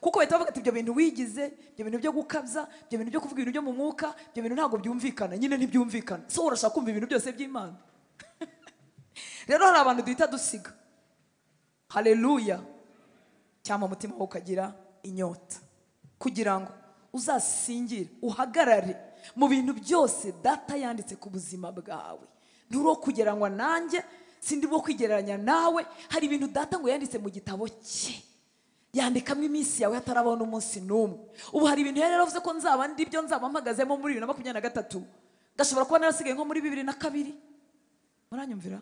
Kuko bahita bavuga ati ibyo bintu wigize, ibyo bintu byo gukabya, ibyo bintu byo kuvuga ibintu byo mu mwuka, ibyo bintu ntabwo byumvikana, nyine ntibyumvikana. So urashaka kumva ibintu byose by'Imana? Rero hari abantu duhita dusiga. Haleluya. Cyangwa umutima wawe ukagira inyota, kugira ngo uzasingire, uhagarare mu bintu byose Data yanditse ku buzima bwawe. Nturi kugereranywa nanjye, sindi bwo kwigereranya nawe. Hari ibintu Data ngo yanditse mu gitabo cye, yandikamo iminsi yawe hatarabaho n'umunsi n'umwe. Ubu hari ibintu yari yaravuze ko nzaba ndi byo, nzaba mpagazemo muri 2023, gashobora kuba narasigaye nko muri 2002. Muranyumvira?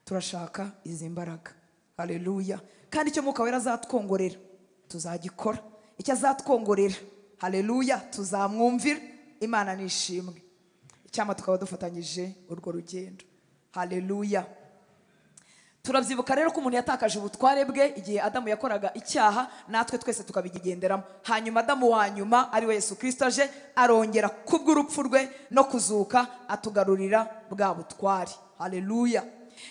Turashaka izi mbaraga. Haleluya. Kandi icyo Mwuka Wera azatwongorera tuzagikora, icyo azatwongorera, haleluya, tuzamwumvira. Imana nishimwe. Icyama tukaba dufatanyije urwo rugendo. Haleluya. Turabyibuka rero ko umuntu yatakaje ubutware bwe igihe Adamu yakoraga icyaha, natwe twese tukabigenderamo. Hanyuma Adamu wa nyuma ari we Yesu Kristo aje arongera kubw'urupfu rwe no kuzuka atugarurira bwa butware. Haleluya.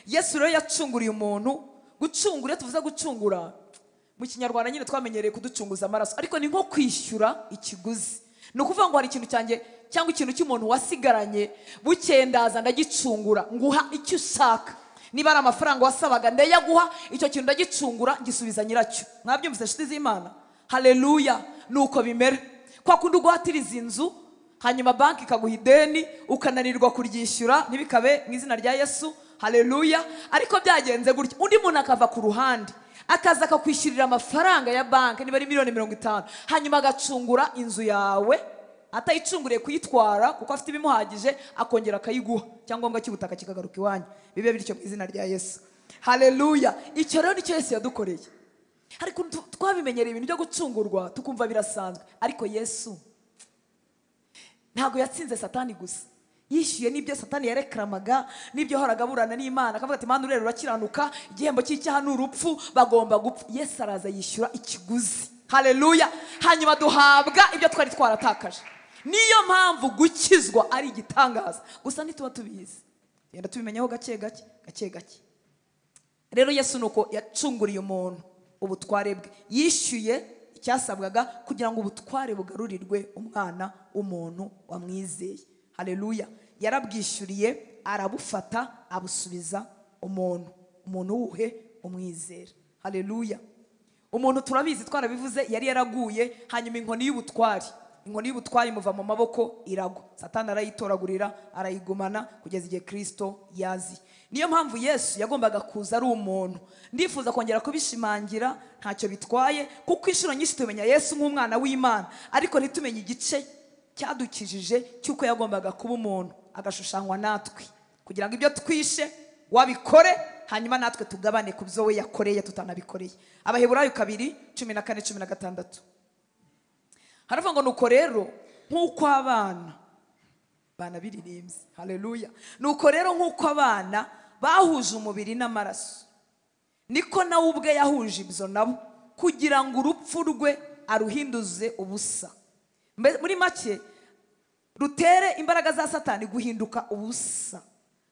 Yesu rero yacunguriye umuntu. Gucungura, tuvuze gucungura mu Kinyarwanda nyine twamenyereye kuducunguza amaraso, ariko ni nko kwishyura ikiguzi. Ni ukuvuga ngo hari ikintu cyanjye cyangwa ikintu cy'umuntu wasigaranye, bukendaza ndagicungura, nguha icyo ushaka. Niba ari amafaranga wasabaga ndayaguha, icyo kintu ndagicungura ngisubiza nyiracyo. Mwabyumvise inshuti z'Imana? Haleluya. Nuko bimera. Kwa kundi ugwatiriza inzu, hanyuma banki ikaguha ideni, ukananirwa kuryishyura, ntibikabe mu izina rya Yesu. Haleluya. Ariko byagenze gutya, undi muntu akava ku ruhande akaza akakwishyurira amafaranga ya banki, niba ari 50,000,000, hanyuma agacungura inzu yawe, atayicunguriye kuyitwara kuko afite ibimuhagije, akongera akayiguha, cyangombwa cy'ubutaka kikagaruka iwanyu. Bibe bityo mu izina rya Yesu. Haleluya. Icyo rero nicyo Yesu yadukoreye. Ariko twabimenyereye ibintu byo gucungurwa tukumva birasanzwe, ariko Yesu ntabwo yatsinze Satani gusa, yishyuye n'ibyo Satani yarekramaga, n'ibyo yahoraga aburana n'Imana, akavuga ati Mana urera urakiranuka, igihembo cy'icyaha ni urupfu, bagomba gupfa. Yesu araza yishyura ikiguzi. Haleluya. Hanyuma duhabwa ibyo twari twaratakaje. Niyo mpamvu gukizwa ari igitangaza, gusa ntituba tubizi, tugenda tubimenyaho gake gake gake gake. Rero Yesu nuko yacunguriye umuntu ubutware bwe, yishyuye icyasabwaga kugira ngo ubutware bugarurirwe umwana w'umuntu wamwizeye. Haleluya. Yarabwishyuriye, arabufata, abusubiza umuntu. Umuntu wuhe? Umwizera. Haleluya. Umuntu turabizi, twarabivuze, yari yaraguye, hanyuma inkoni y'ubutware Inkoni y'ubutware imuva mu maboko iragwa, Satani arayitoragurira arayigumana kugeza igihe Kristo yazi. Niyo mpamvu Yesu yagombaga kuza ari umuntu. Ndifuza kongera kubishimangira, ntacyo bitwaye, kuko inshuro nyinshi tumenya Yesu nk'umwana w'Imana, ariko ntitumenye igice cyadukijije cy'uko yagombaga kuba umuntu agashushanywa natwe, kugira ngo ibyo twishe wabikore, hanyuma natwe tugabane ku byo we yakoreye tutanabikoreye. Abaheburayo 2:14-16 haravuga ngo nuko rero nk'uko abana bana biririmbye, haleluya, nuko rero nk'uko abana bahuje umubiri n'amaraso, niko nawe ubwe yahuje ibyo nabo, kugira ngo urupfu rwe aruhinduze ubusa. Muri make rutere imbaraga za Satani guhinduka ubusa,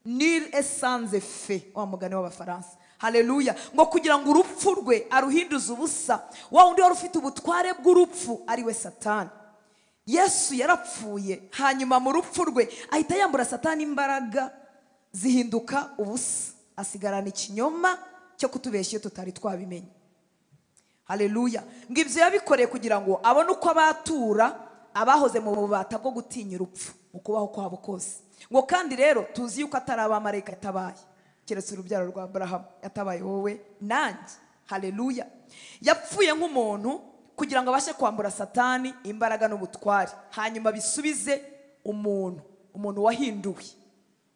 nil et sans effet, wa mugani w'Abafaransa. Haleluya. Ngo kugira ngo urupfu rwe aruhinduze ubusa, wa wundi wari ufite ubutware bw'urupfu ari we Satani. Yesu yarapfuye, hanyuma mu rupfu rwe ahita yambura Satani imbaraga zihinduka ubusa, asigarana ikinyoma cyo kutubeshya iyo tutari twabimenye. Haleluya. Ngo ibyo yabikoreye kugira ngo abone uko abatura abahoze mu bubata bwo gutinya urupfu mu kubaho kwabo kose. Ngo kandi rero tuzi yuko atari abamarayika yatabaye, keretse urubyaro rwa Aburahamu yatabaye wowe nanjye. Haleluya. Yapfuye nk'umuntu kugira ngo abashe kwambura Satani imbaraga n'ubutware, hanyuma bisubize umuntu, umuntu wahinduwe,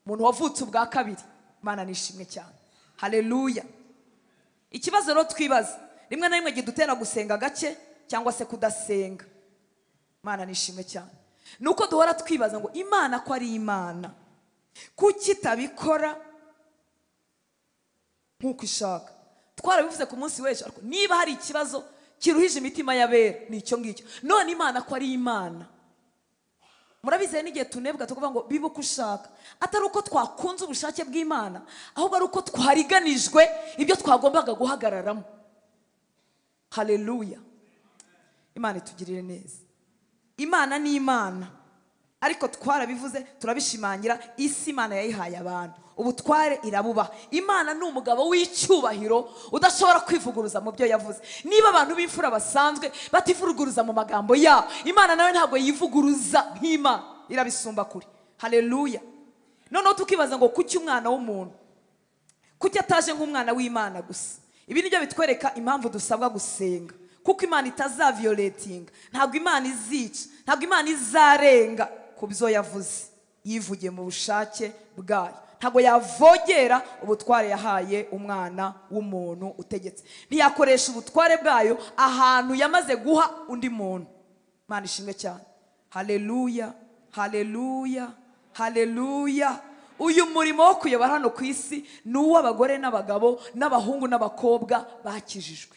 umuntu wavutse ubwa kabiri. Imana nishimwe cyane. Haleluya. Ikibazo rero twibaza rimwe na rimwe gidutera gusenga gake cyangwa se kudasenga, Imana nishimwe cyane, nuko duhora twibaza ngo Imana ko ari Imana, kuki itabikora nk'uko ishaka? Twarabivuze ku munsi w'ejo, ariko niba hari ikibazo kiruhije imitima y'abera ni icyo ngicyo. None Imana ko ari Imana, murabizeye n'igihe tunebwa tukuvuga ngo bibe uko ushaka, atari uko twakunze ubushake bw'Imana, ahubwo ari uko twariganijwe ibyo twagombaga guhagararamo. Haleluya. Imana itugirire neza. Imana ni Imana, ariko twarabivuze turabishimangira, isi Imana yayihaye abantu, ubutware irabubaha. Imana ni umugabo w'icyubahiro udashobora kwivuguruza mu byo yavuze. Niba abantu b'imfura basanzwe bativuguruza mu magambo yabo, Imana nawe ntabwo yivuguruza nk'Imana, irabisumba kure. Haleluya. Noneho tukibaza ngo kuki umwana w'umuntu, kuki ataje nk'umwana w'Imana gusa? Ibi nibyo bitwereka impamvu dusabwa gusenga, kuko Imana itazavioletinga, ntabwo Imana izica, ntabwo Imana izarenga ku byo yavuze, yivugiye mu bushake bwayo. Ntabwo yavogera ubutware yahaye umwana w'umuntu utegetse, ntiyakoresha ubutware bwayo ahantu yamaze guha undi muntu. Imana ishimwe cyane. Haleluya, haleluya, haleluya. Uyu murimo wo kuyobora hano ku isi ni uw'abagore n'abagabo n'abahungu n'abakobwa bakijijwe.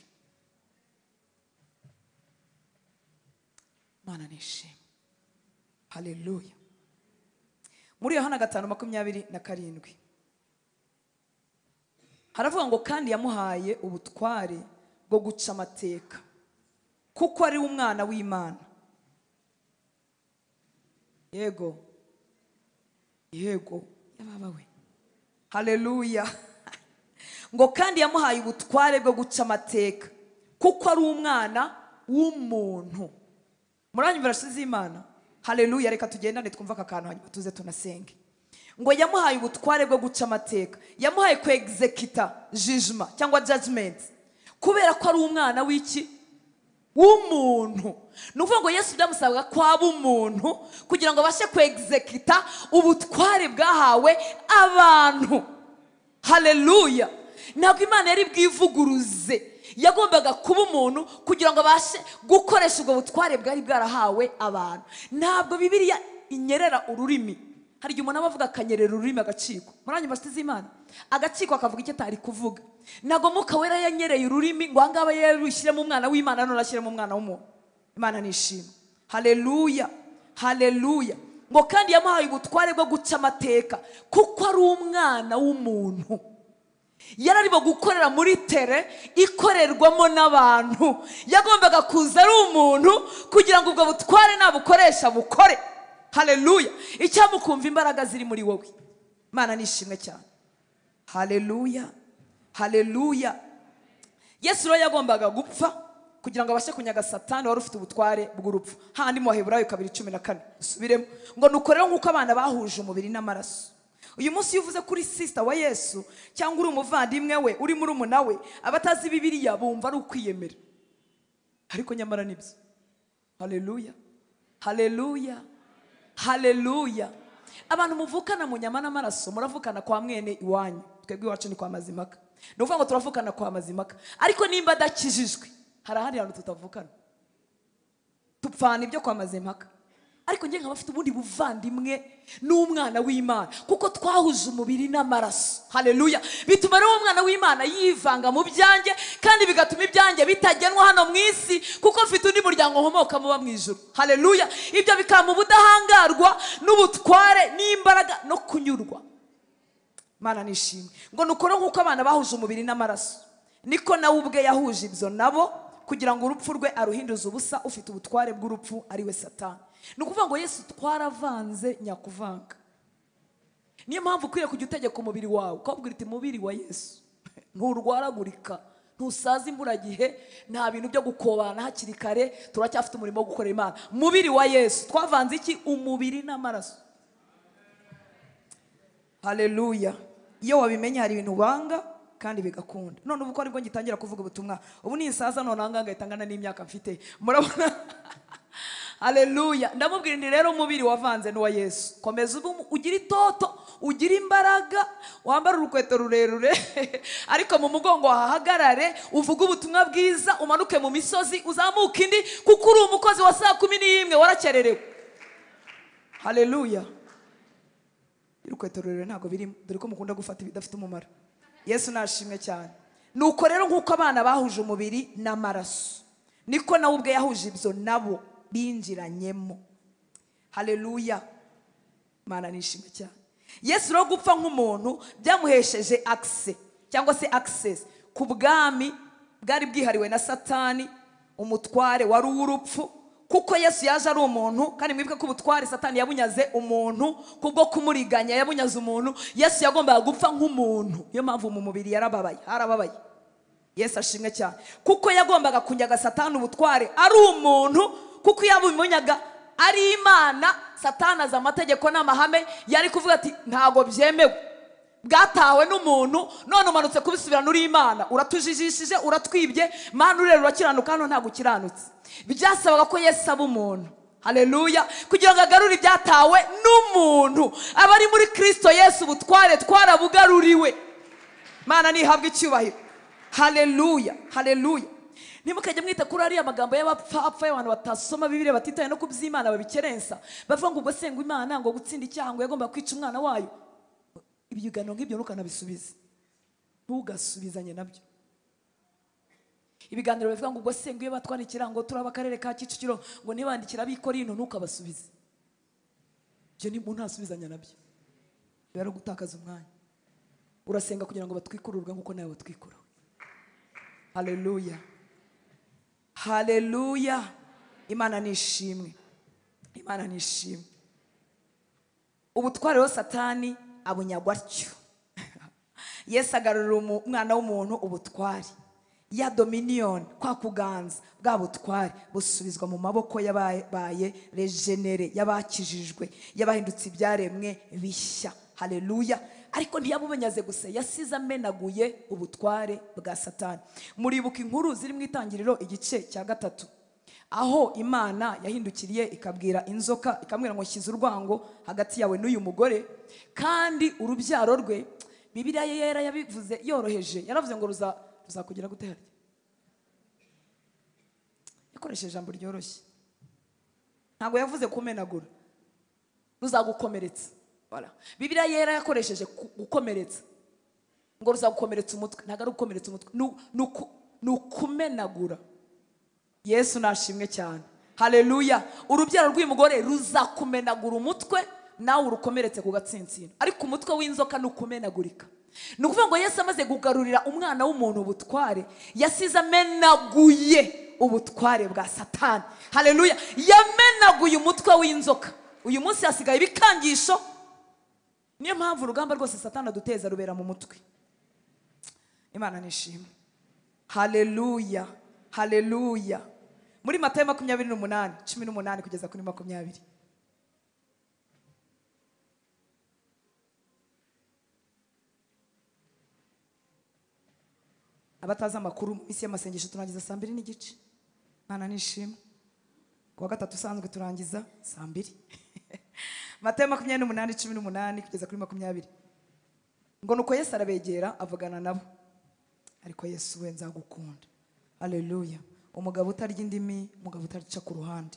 Imana nishimwe. Haleluya. Muri Yohana 5:27 haravuga ngo kandi yamuhaye ubutware bwo guca amateka, kuko ari umwana w'Imana. Yego, yego, yababa we. Haleluya. Ngo kandi yamuhaye ubutware bwo guca amateka, kuko ari umwana w'umuntu. Muranyumvira z'Imana? Haleluya. Reka tugendane twumva aka kantu hanyuma tuze tunasenge. Ngo yamuhaye ubutware bwo guca amateka, yamuhaye ku executa judgment cyangwa judgment, kubera ko ari umwana w'iki? W'umuntu. Ni ukuvuga ngo Yesu byamusabaga ko aba umuntu kugira ngo abashe ku executa ubutware bwahawe abantu. Haleluya. Ntabwo Imana yari bwivuguruze, yagombaga kuba umuntu kugira ngo abashe gukoresha ubwo butware bwari bwarahawe abantu. Ntabwo Bibiliya inyerera ururimi. Hari igihe umuntu aba avuga akanyerera ururimi agacikwa. Muranyumva nshuti z'Imana? Agacikwa akavuga icyo atari kuvuga. Ntabwo Mwuka Wera yanyereye ururimi ngo aha ngaha yarushyiremo umwana w'Imana none ashyiremo umwana w'umuntu. Imana nishimwe. Haleluya, haleluya. Ngo kandi yamuhaye ubutware bwo guca amateka, kuko ari umwana w'umuntu. Yararimo gukorera muri tere ikorerwamo n'abantu. Yagombaga kuza ari umuntu kugira ngo ubwo butware nabukoresha bukore. Haleluya. Icyamukumva imbaraga ziri muri wowe. Imana nishimwe cyane. Haleluya, haleluya. Yesu rero yagombaga gupfa kugira ngo abashe kunyaga Satani wari ufite ubutware bw'urupfu. Handi mu Baheburayo 2:14 usubiremo ngo nuko rero nk'uko abana bahuje umubiri n'amaraso. Uyu munsi iyo uvuze kuri sister wa Yesu cyangwa uri umuvandimwe we, uri murumuna we, abatazi Bibiliya bumva ari ukwiyemera, ariko nyamara nibyo. Haleluya, haleluya, haleluya. Abantu muvukana mu nyama n'amaraso muravukana kwa mwene iwanyu. Twebwe iwacu ni kwa Mazimaka, ni ukuvuga ngo turavukana kwa Mazimaka, ariko nimba adakijijwe hari ahandi hantu tutavukana, tupfana ibyo kwa Mazimaka. Ariko njye nkaba mfite ubundi buvandimwe n'umwana w'Imana kuko twahuje umubiri n'amaraso. Haleluya. Bituma rero umwana w'Imana yivanga mu byanjye, kandi bigatuma ibyanjye bitagenwa hano mu isi kuko mfite undi muryango nkomoka muba mu ijuru. Haleluya. Ibyo bikama ubudahangarwa n'ubutware n'imbaraga no kunyurwa. Mana nishimwe. Ngo nukora nk'uko abana bahuje umubiri n'amaraso, niko nawe ubwe yahuje ibyo nabo kugira ngo urupfu rwe aruhinduze ubusa ufite ubutware bw'urupfu ari we Satani. Ni ukuvuga ngo Yesu twaravanze nyakuvanga. Niyo mpamvu ukwiye kujya utegeka umubiri wawe ukabwira uti mubiri wa Yesu nturwaragurika, ntusaza imburagihe, nta bintu byo gukobana hakiri kare, turacyafite umurimo wo gukorera Imana. Mubiri wa Yesu twavanze iki? Umubiri n'amaraso. Haleluya. Iyo wabimenye hari ibintu wanga kandi bigakunda. None ubu ko aribwo ngitangira kuvuga ubutumwa, ubu ninsaza none ahangaha ngahita ngana n'imyaka mfite, murabona. Haleluya. Ndamubwira nti rero umubiri wavanze n'uwa Yesu, komeza ugire itoto, ugire imbaraga, wambare urukweto rurerure ariko mu mugongo wahagarare, uvuge ubutumwa bwiza, umanuke mu misozi uzamuke indi, kuko uri umukozi wa saa 11 warakererewe. Haleluya. Urukweto rurerure ntabwo birimo, dore ko mukunda gufata ibidafite umumaro. Yesu nashimwe cyane. Nuko rero nk'uko abana bahuje umubiri n'amaraso, niko nawe ubwe yahuje ibyo nabo binjiranyemo. Haleluya. Mana nishimwe cyane. Yesu rero gupfa nk'umuntu byamuhesheje access cyangwa se access ku bwami bwari bwihariwe na Satani, umutware wari uw'urupfu. Kuko Yesu yaje ari umuntu, kandi mwibuke ko ubutware Satani yabunyaze umuntu kubwo kumuriganya, yabunyaze umuntu. Yesu yagombaga gupfa nk'umuntu, niyo mpamvu mu mubiri yarababaye, harababaye. Yesu ashimwe cyane, kuko yagombaga kunyaga Satani ubutware ari umuntu, kuko yabumunyaga ari Imana. Satani aza amategeko n'amahame, yari kuvuga ati ntago byemewe, bwatawe n'umuntu, none umanutse kubisubirana uri Imana, uratujijishije, uratwibye, Mana urera urakiranuka, hano ntago ukiranutse. Byasabaga ko Yesu aba umuntu. Haleluya. Kugira ngo agarure ibyatawe n'umuntu. Abari muri Kristo Yesu ubutware twarabugaruriwe. Mana nihabwe icyubahiro. Haleluya, haleluya. Ntimukajye mwita kuri ariya magambo y'abapfapfa y'abantu batasoma Bibiliya, batitaye no kuby'Imana, babikerensa, bavuga ngo ubwo se ngo Imana ngo gutsinda icyaha ngo yagomba kwica umwana wayo. Ibiganiro nk'ibyo ntukanabisubize, ntugasubizanye nabyo. Ibiganiro bivuga ngo ubwo se ngo iyo batwandikira ngo turaba akarere ka Kicukiro ngo ntibandikira ab'Ikorinto, ntukabasubize. Ibyo ni ntasubizanya nabyo, biba ari ugutakaza umwanya. Urasenga kugira ngo batwikururwe nk'uko nawe batwikura. Haleluya, haleluya. Imana nishimwe, Imana nishimwe. Ubutware rero Satani abunyagwa atyo. Yesu agarurira umwana w'umuntu ubutware ya dominion, kwa kuganza bwa butware busubizwa mu maboko y'ababaye regenere, y'abakijijwe, y'abahindutse ibyaremwe bishya. Haleluya. Ariko ntiyabubonyaze gusa, yasize amenaguye ubutware bwa Satani. Muribuka inkuru ziri mu Itangiriro igice cya 3, aho Imana yahindukiriye ikabwira inzoka, ikamubwira ngo shyize urwango hagati yawe n'uyu mugore kandi urubyaro rwe. Bibiliya yera yabivuze yoroheje, yaravuze ngo ruzakugira gute harya? Yakoresheje ijambo ryoroshye, ntabwo yavuze kumenagura, ruzagukomeretsa. Voilà. Bibiliya yera yakoresheje gukomeretsa, ngo ruzagukomeretsa umutwe. Ntabwo ari ugukomeretsa umutwe, ni ukumenagura. Yesu nashimwe cyane. Haleluya. Urubyaro rw'uyu mugore ruzakumenagura umutwe, nawe urukomeretse ku gatsinsino. Ariko umutwe w'inzoka ni ukumenagurika. Ni ukuvuga ngo Yesu amaze kugarurira umwana w'umuntu ubutware, yasize amenaguye ubutware bwa Satani. Haleluya. Yamenaguye umutwe w'inzoka. Uyu munsi hasigaye ibikangisho. Niyo mpamvu urugamba rwose Satani aduteza rubera mu mutwe. Imana nishimwe. Haleluya. Haleluya. Muri Matayo 28:18 kugeza kuri 20. Abatazi amakuru, mu minsi y'amasengesho turangiza saa 2:15. Mana nishimwe. Kuwa gatatu usanzwe turangiza saa 2. Matayo 28:18 kugeza kuri 20. Ngo nuko Yesu arabegera avugana nabo. Ariko Yesu we nzagukunda. Haleluya. Umugabo utarya indimi, umugabo utarca ku ruhande.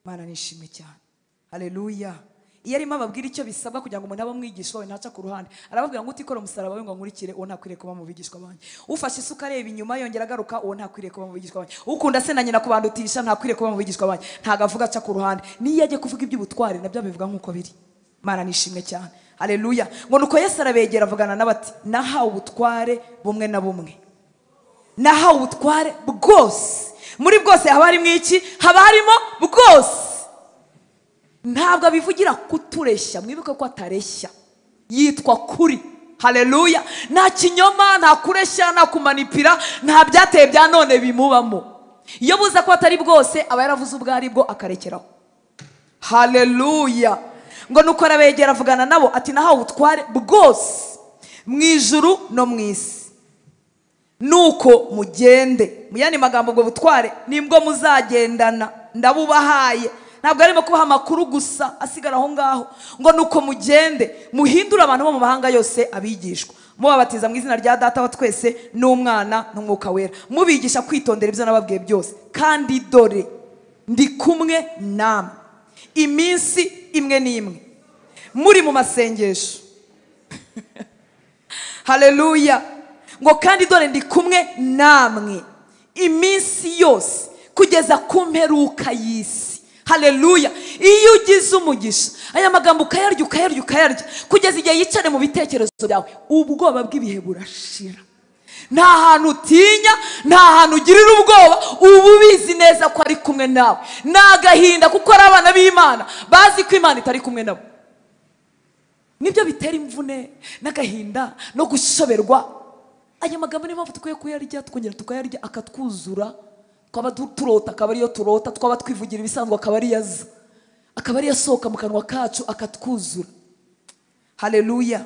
Mana nishimwe cyane. Haleluya. Iyo arimo ababwira icyo bisabwa kugira ngo umuntu abe umwigishwa we ntaca ku ruhande, arababwira ngo utikora umusaraba we ngo nkurikire, uwo ntakwiriye kuba mu bigishwa banjye. Ufashe isuka areba inyuma yongera agaruka, uwo ntakwiriye kuba mu bigishwa banjye. Ukunda se na nyina kubandutisha ntakwiriye kuba mu bigishwa banjye. Ntago avuga aca ku ruhande. Niyo ajye kuvuga iby'ubutware nabyo abivuga nk'uko biri. Mana nishimwe cyane. Haleluya. Ngo nuko Yesu arabegera avugana nabo ati, nahawe ubutware bumwe na bumwe. Nahawe ubutware bwose. Muri bwose haba harimo iki? Haba harimo bwose. Ntabwo abivugira kutureshya, mwibuke ko atareshya, yitwa kuri. Haleluya. Nta kinyoma, nta kureshya, nta kumanipira, nta byateye bya none bimubamo. Iyo buza ko atari bwose aba yaravuze ubwo ari bwo akarekeraho. Haleluya. Ngo nuko arabegera avugana nabo ati, nahawe ubutware bwose mu ijuru no mu isi. Nuko mugende. Mu yandi magambo, ubwo butware nibwo muzagendana, ndabubahaye. Ntabwo arimo kubaha amakuru gusa asigara aho ngaho. Ngo nuko mugende muhindure abantu bo mu mahanga yose abigishwa, mubabatiza mu izina rya Data wa twese n'Umwana n'Umwuka Wera, mubigisha kwitondera ibyo nababwiye byose, kandi dore ndi kumwe namwe iminsi imwe n'imwe muri mu masengesho. Haleluya. Ngo kandi dore ndi kumwe namwe iminsi yose kugeza ku mperuka y'isi. Haleluya. Iyo ugize umugisha, aya magambo ukayarya ukayarya ukayarya kugeza igihe yicare mu bitekerezo byawe, ubwoba bw'ibihe burashira. Nta hantu utinya, nta hantu ugirira ubwoba, uba ubizi neza ko ari kumwe nawe. Ni agahinda kuko ari abana b'Imana bazi ko Imana itari kumwe nabo. Nibyo bitera imvune n'agahinda no gushoberwa. Aya magambo niyo mpamvu dukwiye kuyarya, tukongera tukayarya akatwuzura. Twaba turota akaba ariyo turota, twaba twivugira ibisanzwe akaba ariyo aza, akaba ariyo asohoka mu kanwa kacu akatwuzura. Haleluya.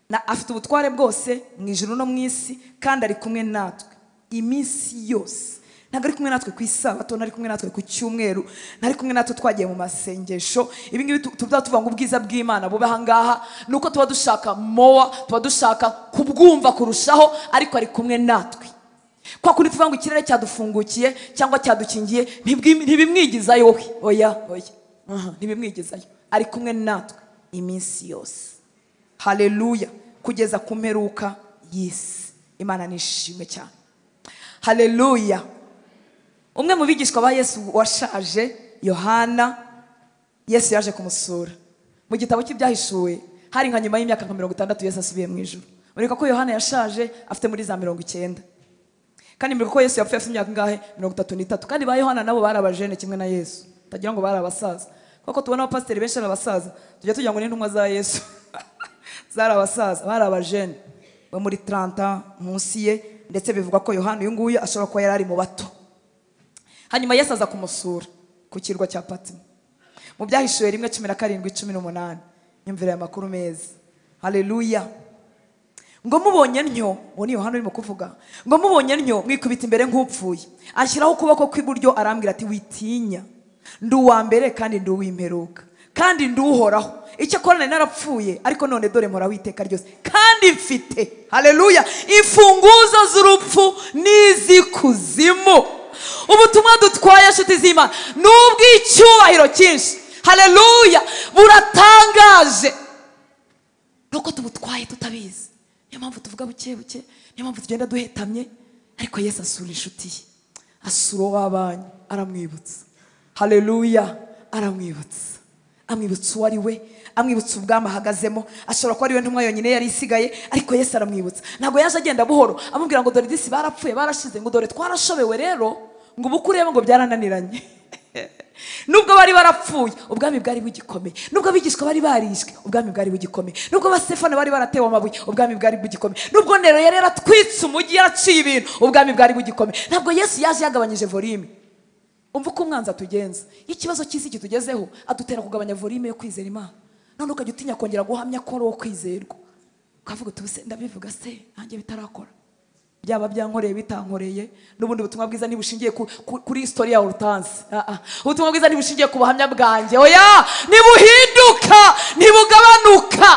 Na afite ubutware bwose mu ijuru no mu isi, kandi ari kumwe natwe iminsi yose. Ntabwo ari kumwe natwe ku isabato, ntari kumwe natwe ku cyumweru, ntari kumwe natwe twagiye mu masengesho. Ibi ngibi tuba tuvuga ngo ubwiza bw'Imana bube aha ngaha, nuko tuba dushaka mowa, tuba dushaka kubwumva kurushaho, ariko ari kumwe natwe. Kwa kundi tuvuga ngo ikirere cyadufungukiye cyangwa cyadukingiye, ntibimwigizayo. Oya oya, ntibimwigizayo. Ari kumwe natwe iminsi yose. Haleluya. Kugeza ku mperuka y'isi. Imana nishimwe cyane. Haleluya. Umwe mu bigishwa ba Yesu washaje, Yohana, Yesu yaje kumusura. Mu gitabo cy'ibyahishuwe hari nka nyuma y'imyaka nka 60 Yesu asubiye mu ijuru. Mureka ko Yohana yashaje afite muri za 90. Kandi mureka ko Yesu yapfuye afite imyaka ingahe? 33. Kandi ba Yohana nabo bari abajene kimwe na Yesu. Tagira ngo bari abasaza. Kuko tubona abapasiteri benshi ari abasaza, tujya tugira ngo ni intumwa za Yesu. Zari abasaza, bari abajene bo muri 30 munsi ye, ndetse bivugwa ko Yohana uyu nguyu ashobora kuba yari ari mu bato. Hanyuma Yesu aza kumusura ku kirwa cya Patimo. Mu byahishuwe 1:17 18. Nyumvira aya makuru meza. Haleluya. Ngo mubonye ntyo, uwo ni Yohana urimo kuvuga, ngo mubonye ntyo mwikubita imbere nk'upfuye. Anshyiraho ukuboko kw'iburyo arambwira ati, witinya, ndi uwa mbere kandi ndi uw'imperuka, kandi ndi uhoraho. Icyakora nari narapfuye, ariko none dore mporaho iteka ryose, kandi mfite, haleluya, imfunguzo z'urupfu n'iz'ikuzimu. Ubutumwa dutwaye nshuti z'Imana n'ubw'icyubahiro cyinshi. Haleluya. Buratangaje. Nuko tubutwaye tutabizi. Niyo mpamvu tuvuga buke buke, niyo mpamvu tugenda duhetamye, ariko Yesu asura inshuti ye, asura uwo babanye, aramwibutsa. Haleluya. Aramwibutsa, amwibutsa uwo ari we, amwibutsa ubwami ahagazemo. Ashobora kuba ari we ntumwa yonyine yari isigaye, ariko Yesu aramwibutsa. Ntabwo yaje agenda buhoro amubwira ngo dore disi barapfuye barashize, ngo dore twarashobewe rero, ngo ubu kureba ngo byarananiranye. Nubwo bari barapfuye, ubwami bwari bugikomeye. Nubwo abigishwa bari barishwe, ubwami bwari bugikomeye. Nubwo Abasefana bari baratewe amabuye, ubwami bwari bugikomeye. Nubwo Nero yari yaratwitse umujyi, yaraciye ibintu, ubwami bwari bugikomeye. Ntabwo Yesu yaje yagabanyije volume. Umva uko umwanzi atugenza. Iyo ikibazo cy'isi kitugezeho, adutera kugabanya volume yo kwizera Imana. None ukajya utinya kongera guhamya ko ari uwo kwizerwa, ukavuga uti: "Ubuse ndabivuga se nanjye bitarakora? Byaba byankoreye, bitankoreye, n'ubundi butumwa bwiza ntibushingiye kuri story ya Hortense. Ah, ah. Ubutumwa bwiza ntibushingiye ku buhamya bwanjye. Oya, ntibuhinduka, ntibugabanuka."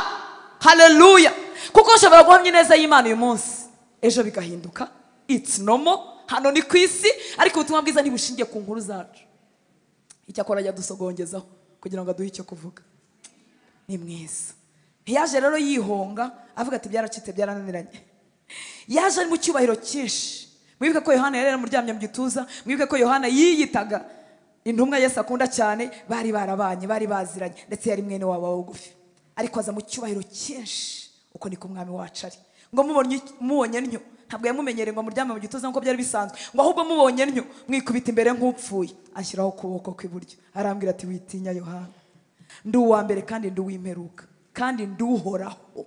Haleluya! Kuko ushobora guhamya ineza y'Imana uyu munsi, ejo bigahinduka. It's normal, hano ni ku isi. Ariko ubutumwa bwiza ntibushingiye ku nkuru zacu. Icyakora ajya dusogongezaho kugira ngo aduhe icyo kuvuga. Ni mwiza. Ntiyaje rero yihonga avuga ati: "Byaracitse, byarananiranye." Yaje ari mu cyubahiro cyinshi. Mwibuke ko Yohana yari yaramuryamye mu gituza. Mwibuke ko Yohana yiyitaga intumwa Yesu akunda cyane. Bari barabanye, bari baziranye, ndetse yari mwene wabo wa bugufi. Ariko aza mu cyubahiro cyinshi. Uko niko umwami wacu ari. Ngo mubonye ntyo, ntabwo yamumenyereye ngo amuryame mu gituza nk'uko byari bisanzwe, ngo ahubwo mubonye ntyo mwikubita imbere nk'upfuye. Anshyiraho ukuboko kw'iburyo, arambwira ati: "Witinya Yohana, ndi uwa mbere kandi ndi uw'imperuka kandi ndi uhoraho.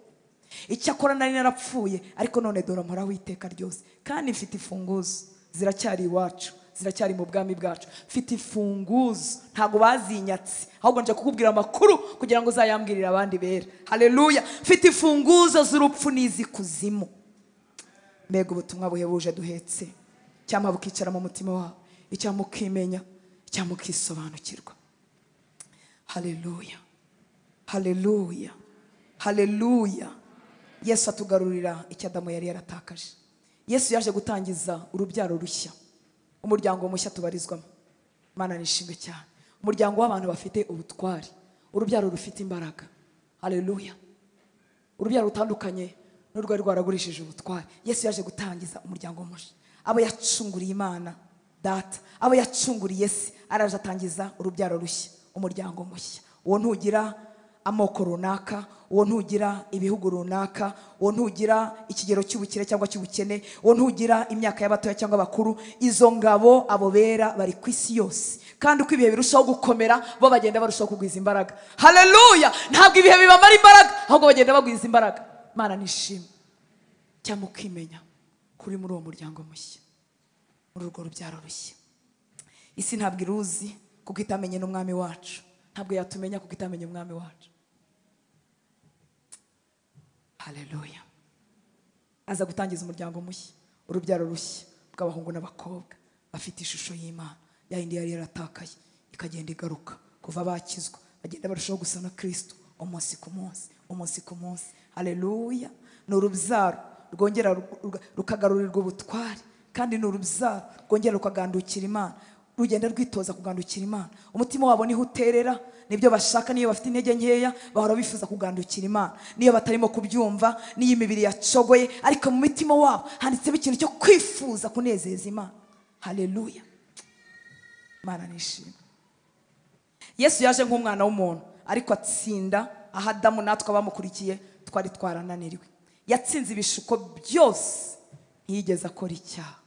Icyakora nari narapfuye, ariko none dore mporaho iteka ryose, kandi mfite imfunguzo." Ziracyari iwacu, ziracyari mu bwami bwacu. Mfite imfunguzo, ntabwo bazinyatse, ahubwo nje kukubwira amakuru kugira ngo uzayambwirire abandi bera. Haleluya! Mfite imfunguzo z'urupfu n'iz'ikuzimu. Mbega ubutumwa buhebuje duhetse! Cyangwa bukicara mu mutima wawe, icyangwa ukimenya, cyangwa ukisobanukirwa. Haleluya, haleluya, haleluya! Yesu atugarurira icyo Adamu yari yaratakaje. Yesu yaje gutangiza urubyaro rushya, umuryango mushya tubarizwamo. Imana nishimwe cyane. Umuryango w'abantu bafite ubutwari, urubyaro rufite imbaraga. Haleluya! Urubyaro rutandukanye n'urwari rwaragurishije ubutwari. Yesu yaje gutangiza umuryango mushya, abo yacunguriye Imana Data, abo yacunguriye se. Araje atangiza urubyaro rushya, umuryango mushya. Uwo ntugira amoko runaka, uwo ntugira ibihugu runaka, uwo ntugira ikigero cy'ubukire cyangwa cy'ubukene, uwo ntugira imyaka y'abatoya cyangwa abakuru. Izo ngabo, abo bera bari ku isi yose, kandi uko ibihe birushaho gukomera, bo bagenda barushaho kugwiza imbaraga. Haleluya! Ntabwo ibihe bibamara imbaraga, ahubwo bagenda bagwiza imbaraga. Imana nishimwe. Cyangwa ukimenya kuri muri uwo muryango mushya, muri urwo rubyaro rushya. Isi ntabwo iruzi kuko itamenye n'umwami wacu. Ntabwo yatumenya kuko itamenye umwami wacu. Haleluya! Aza gutangiza umuryango mushya, urubyaro rushya rw'abahungu n'abakobwa bafite ishusho y'Imana, ya yindi yari yaratakaye ikagenda igaruka. Kuva bakizwa, bagenda barushaho gusa na Kristo umunsi ku munsi, umunsi ku munsi. Haleluya! Ni urubyaro rwongera rukagarurirwa ubutware, kandi ni urubyaro rwongera rukagandukira Imana, rugenda rwitoza kugandukira Imana. Umutima wabo niho uterera, nibyo bashaka. Niyo bafite intege nkeya, bahora bifuza kugandukira Imana. Niyo batarimo kubyumva, niyo imibiri yacogoye, ariko mu mitima wabo handitsemo ikintu cyo kwifuza kunezeza Imana. Haleluya! Imana nishimwe. Yesu yaje nk'umwana w'umuntu, ariko atsinda aho Adamu natwe abamukurikiye twari twarananiriwe. Yatsinze ibishuko byose, ntiyigeze akora icyaha.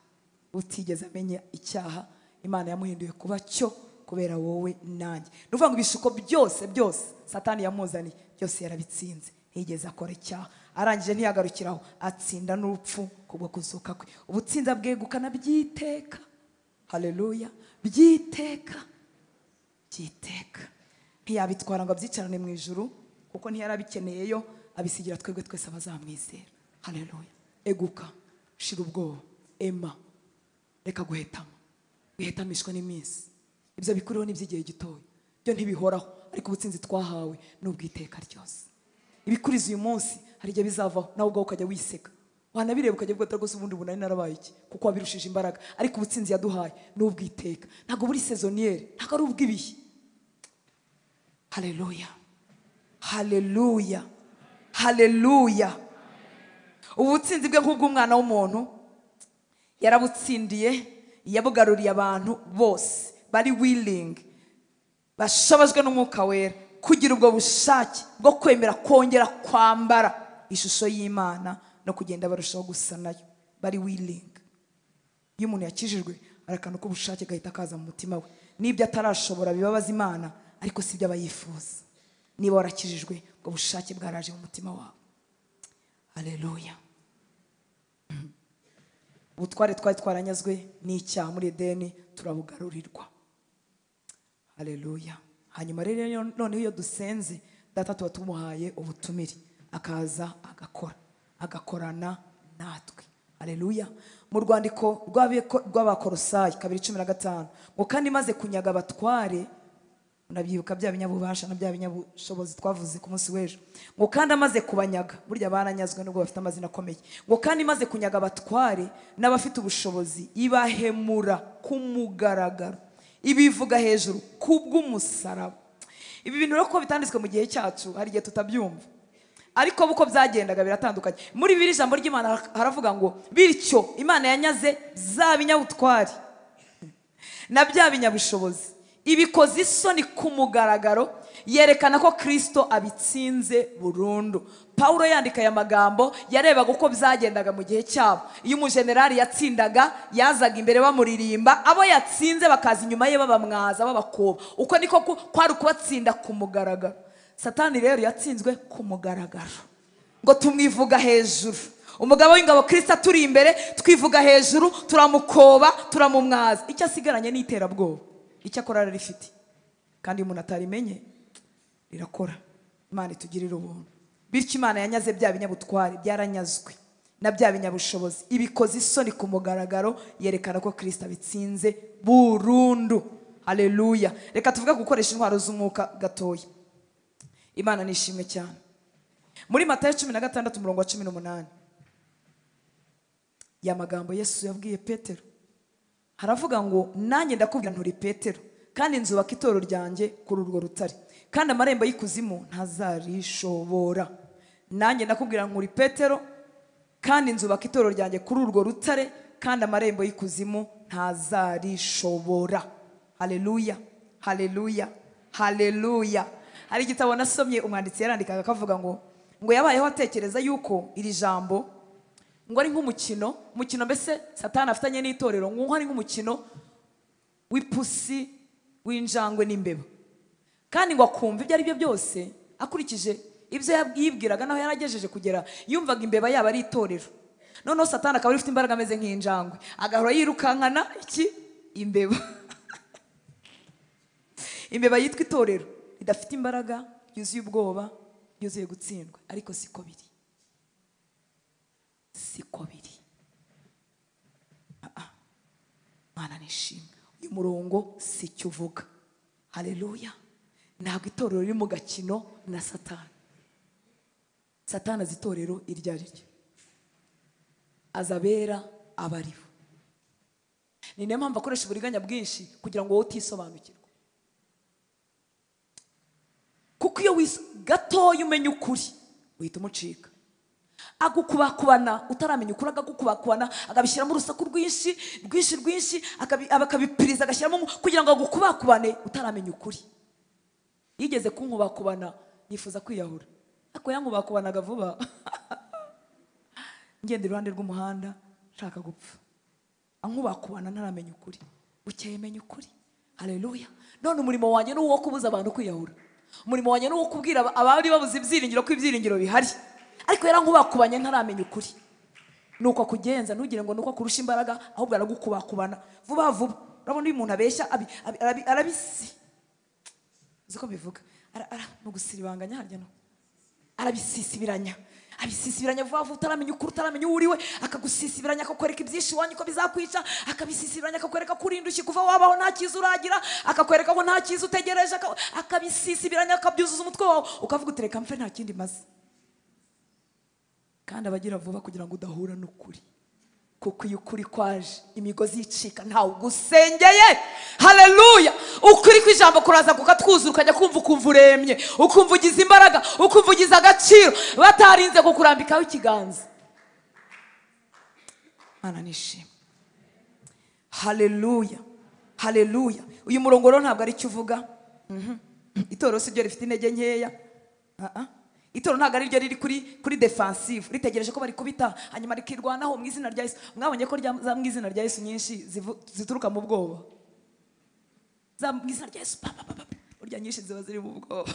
Utigeze amenya icyaha, Imana yamuhinduye kuba cyo kubera wowe nanjye. Ni ukuvuga ngo ibishuko byose byose Satani yamuzaniye, byose yarabitsinze, ntiyigeze akora icyaha. Arangije ntiyagarukiraho, atsinda n'urupfu kubwo kuzuka kwe. Ubutsinzi abwegukana by'iteka. Haleluya! By'iteka, by'iteka. Ntiyabitwara ngo abyicarane mu ijuru, kuko ntiyarabikeneyeyo. Abisigira twebwe twese abazamwizera. Haleluya! Eguka, shira ubwoba, ema, reka guhetama, wihetamishwa n'iminsi. Ibyo bikuriho n'iby'igihe gitoya, byo ntibihoraho, ariko ubutsinzi twahawe ni ubw'iteka ryose. Ibikuriza uyu munsi hari igihe bizavaho, nawe ubwawe ukajya wiseka, wanabireba ukajya uvuga rwose: "Ubundi ubu nari narabaye iki?" Kuko wabirushije imbaraga. Ariko ubutsinzi yaduhaye ni ubw'iteka, ntabwo buri saisonnier, ntabwo ari ubw'ibihe. Haleluya, haleluya, haleluya! Ubu butsinzi bwe nk'ubw'umwana w'umuntu yarabutsindiye, yabugaruriye abantu bose bari willing, bashobojwe n'Umwuka Wera kugira ubwo bushake bwo kwemera kongera kwambara ishusho y'Imana no kugenda barushaho gusa nayo. Bari willing. Iyo umuntu yakijijwe, Hari akantu k'ubushake gahita kaza mu mutima we, n'ibyo atarashobora bibabaza Imana, ariko si ibyo aba yifuza. Niba warakijijwe, ubwo bushake bwaraje mu mutima wawe. Haleluya. Ubutware twari twaranyazwe n'icyaha muri Edeni turabugarurirwa. Haleluya. Hanyuma rero noneho iyo dusenze, Data tuba tumuhaye ubutumire, akaza agakora, agakorana natwe. Haleluya. Mu rwandiko rw'Abakolosayi 2:15 ngo kandi maze kunyaga abatware, unabyibuka bya binyabubasha na bya binyabushobozi twavuze ku munsi w'ejo, ngo kandi amaze kubanyaga, burya baranyazwe nubwo bafite amazina akomeye, ngo kandi maze kunyaga abatware n'abafite ubushobozi, ibahemura ku mugaragaro, ibivuga hejuru kubw'umusaraba. Ibi bintu rero ko bitanditswe mu gihe cyacu, hari igihe tutabyumva, ariko uko byagendaga biratandukanye. Muri bibiri ijambo ry'Imana haravuga ngo bityo Imana yanyaze za binyabutware na bya binyabushobozi, ibikoze isoni ku mugaragaro, yerekana ko Kristo abitsinze burundu. Paulo yandika aya magambo yarebaga uko byagendaga mu gihe cyabo. Iyo umujenerali yatsindaga, yazaga imbere bamuririmba, abo yatsinze bakaza inyuma ye babamwaza, babakoba. Uko niko kwari kubatsinda ku mugaragaro. Satani rero yatsinzwe ku mugaragaro, ngo tumwivuga hejuru. Umugabo w'ingabo Kristo aturi imbere, twivuga hejuru, turamukoba, turamumwaza. Icyo asigaranye ni iterabwoba, icyo akora ararifite, kandi iyo umuntu atarimenye rirakora. Imana itugirire ubuntu. Bityo Imana yanyaze bya binyabutware byaranyazwe na bya binyabushobozi, ibikoze isoni ku mugaragaro, yerekana ko Kristo abitsinze burundu. Haleluya. Reka tuvuge gukoresha intwaro z'umwuka gatoya. Imana nishimwe cyane. Muri Matayo 16 umurongo wa 18, ya magambo Yesu yabwiye Petero, haravuga ngo nanjye ndakubwira nturi Petero, kandi nzubaka itorero ryanjye kuri urwo rutare, kandi amarembo y'ikuzimu ntazarishobora. Nanjye ndakubwira nkuri Petero, kandi nzubaka itorero ryanjye kuri urwo rutare, kandi amarembo y'ikuzimu ntazarishobora. Haleluya, haleluya, haleluya. Hari igitabo nasomye, umwanditsi yarandikaga akavuga ngo yabayeho atekereza yuko iri jambo ngo ari nk'umukino, umukino mbese Satani afitanye n'itorero, ngo ari nk'umukino w'ipusi, w'injangwe n'imbeba. Kandi ngo akumva ibyo ari byo byose akurikije ibyo yibwiraga naho yaragejeje kugera, yumvaga imbeba yaba ari itorero. Noneho Satani akaba afite imbaraga ameze nk'injangwe, agahora yirukankana iki imbeba. Imbeba yitwa itorero idafite imbaraga, yuzuye ubwoba, yuzuye gutsindwa. Ariko siko biri, siko biri. Mana nishimwe. Uyu murongo si cyo uvuga. Haleluya. Ntabwo itorero riri mu gakino na Satani. Satani azi itorero iryo ari ryo, azabera abariho. Ni nayo mpamvu akoresha uburiganya bwinshi kugira ngo wowe utisobanukirwa. Kuko iyo gatoya umenya ukuri uhita umucika. Agukubakubana utaramenya ukuri, agakubakubana akabishyiramo urusaku rwinshi rwinshi rwinshi, akabipiriza agashyiramo kugira ngo agukubakubane utaramenya ukuri. Yigeze kunkubakubana yifuza kwiyahura, ariko yankubakubanaga vuba. Ngenda iruhande rw'umuhanda nshaka gupfa, ankubakubana ntaramenya ukuri. Bukeye menya ukuri. Haleluya. None umurimo wanjye ni uwo kubuza abantu kwiyahura. Umurimo wanjye ni uwo kubwira abari babuze ibyiringiro ko ibyiringiro bihari. Ariko yarankubakubanye ntaramenya ukuri. Nuko akugenza, ntugire ngo nuko akurusha imbaraga, ahubwo aragukubakubana vuba vuba. Urabona uyu muntu abeshya arabisi, uzi ko bivuga no gusiribanganya harya no arabisisibiranya, abisisibiranya vuba vuba, utaramenya ukuri, utaramenya uwo uriwe, akagusisibiranya akakwereka ibyinshi iwanyu ko bizakwica, akabisisibiranya akakwereka ko uri indushyi kuva wabaho nta cyiza uragira, akakwereka ko nta cyiza utegereje, akabisisibiranya akabyuzuza umutwe wawe, ukavuga uti reka mfe nta kindi maze. Kandi abagira vuba kugira ngo udahura n'ukuri, kuko iyo ukuri kwaje imigozi yicika ntawe ugusengeye. Haleluya. Ukuri kw'ijambo kuraza kukatwuzura, ukajya kumva ukumva uremye, ukumva ugize imbaraga, ukumva ugize agaciro, batarinze kukurambikaho ikiganza. Mana nishimwe. Haleluya, haleluya. Uyu murongo rero ntabwo ari cyo uvuga. Itorero si ryo rifite intege nkeya. Itorero ntabwo ari ryo riri kuri defensive, ritegereje ko barikubita hanyuma rikirwanaho mu izina rya Yesu. Mwabonye ko za mu izina rya Yesu nyinshi zituruka mu bwoba. Za mu izina rya Yesu pa pa pa, burya nyinshi ziba ziri mu bwoba.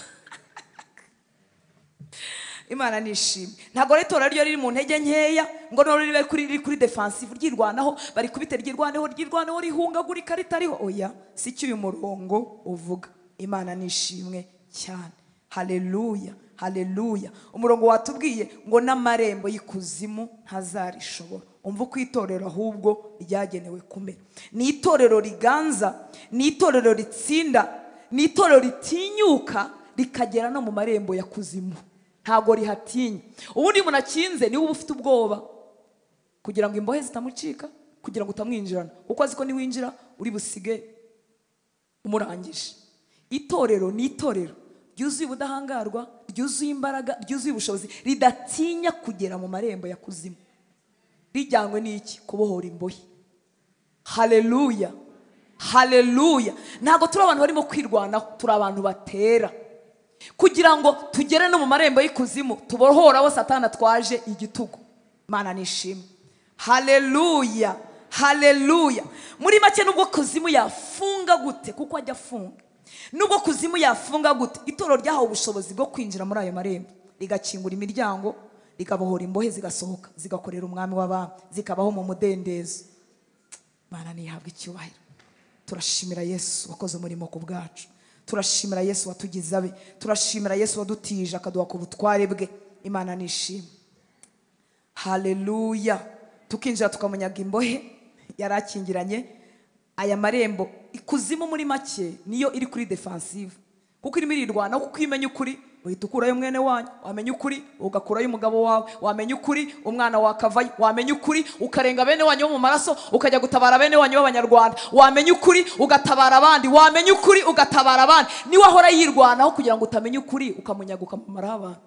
Imana nishimwe. Ntabwo rero itorero ryo riri mu ntege nkeya ngo none ribe kuri defensive, ryirwanaho, barikubite ryirwaneho, ryirwaneho rihungagurika ritariho. Oya, si cyo uyu murongo uvuga. Imana nishimwe cyane. Haleluya, haleluya. Umurongo watubwiye ngo n'amarembo y'ikuzimu ntazarishobora. Umva uko itorero ahubwo ryagenewe kumera. Ni itorero riganza, ni itorero ritsinda, ni itorero ritinyuka rikagera no mu marembo ya kuzimu. Ntago rihatinya. Ubundi umuntu akinze niwe uba ufite ubwoba kugira ngo imbohe zitamucika, kugira ngo utamwinjirana, kuko azi ko niwinjira uri busige umurangije. Itorero ni itorero ryuzuye ubudahangarwa, ryuzuye imbaraga, ryuzuye ubushobozi, ridatinya kugera mu marembo ya kuzimu. Rijyanywe n'iki? Kubohora imbohe. Haleluya, haleluya. Ntago turi abantu barimo kwirwanaho, turi abantu batera kugira ngo tugere no mu marembo y'ikuzimu, tubohora abo Satani atwaje igitugu. Imana nishimwe. Haleluya, haleluya. Muri make, nubwo kuzimu yafunga gute, kuko ajya afunga, nubwo kuzimu yafunga gute, itorero ryahawe ubushobozi bwo kwinjira muri ayo marembo, rigakingura imiryango, rigabohora imbohe, zigasohoka, zigakorera umwami w'abami, zikabaho mu mudendezo. Imana nihabwe icyubahiro. Turashimira Yesu wakoze umurimo ku bwacu. Turashimira Yesu watugize abe. Turashimira Yesu wadutije akaduha ku butware bwe. Imana nishimwe. Haleluya. Tukinjira tukamunyaga imbohe yarakingiranye aya marembo. Ikuzimu muri make niyo iri kuri defensive, kuko irimo irirwana, kuko iyo umenya ukuri uhita ukurayo mwene wanyu, wamenya ukuri ugakurayo umugabo wawe, wamenya ukuri umwana wakavayo, wamenya ukuri ukarenga bene wanyu bo mu maraso ukajya gutabara bene wanyu b'abanyarwanda, wamenya ukuri ugatabara abandi, wamenya ukuri ugatabara abandi. Niwe ahora yirwanaho kugira ngo utamenya ukuri ukamunyaga ukamumaraho abantu.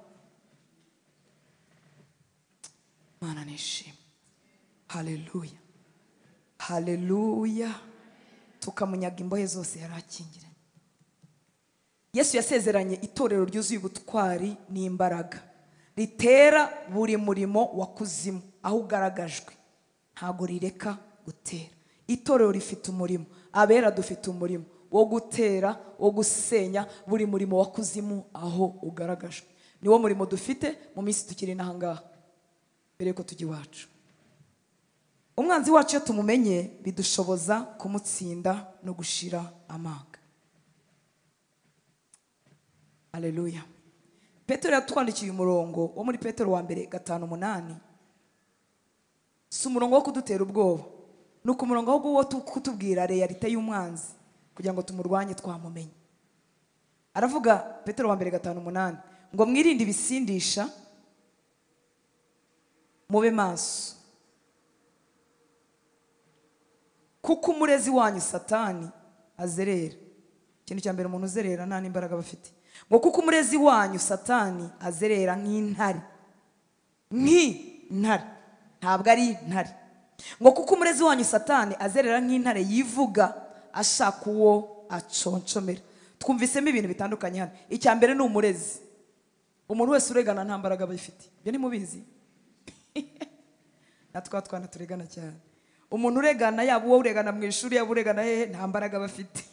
Imana nishimwe. Haleluya, haleluya. Tukamunyaga imbohe zose yarakingiranye. Yesu yasezeranye itorero ryuzuye ubutwari n'imbaraga, ritera buri murimo wa kuzimu aho ugaragajwe, ntago rireka gutera. Itorero rifite umurimo, abera dufite umurimo wo gutera, wo gusenya buri murimo wa kuzimu aho ugaragajwe. Niwo murimo dufite mu minsi tukiri n'ahangaha mbere yuko tujya iwacu. Umwanzi wacu iyo tumumenye bidushoboza kumutsinda no gushira amanga. Haleluya. Petero yatwandikiye umurongo wo muri Petero wa mbere 5:8. Si umurongo wo kudutera ubwoba, nuko umurongo wo kutubwira realite y'umwanzi kugira ngo tumurwanye twamumenye. Aravuga Petero wa mbere 5:8 ngo mwirinde ibisindisha, mube maso, kuko umurezi wanyu Satani azerera. Ikintu cya mbere umuntu uzerera nta n'imbaraga bafite. Ngo kuko umurezi wanyu Satani azerera nk'intare, nk'intare, ntabwo ari intare. Ngo kuko umurezi wanyu Satani azerera nk'intare yivuga ashaka uwo aconshomera. Twumvisemo ibintu bitandukanye hano. Icya mbere ni umurezi. Umuntu wese uregana nta mbaraga bafite. Ibyo ntimubizi? Natwe twana turegana cyane. Umuntu uregana, yaba uwo uregana mu ishuri, yaba uregana hehe, nta mbaraga bafite.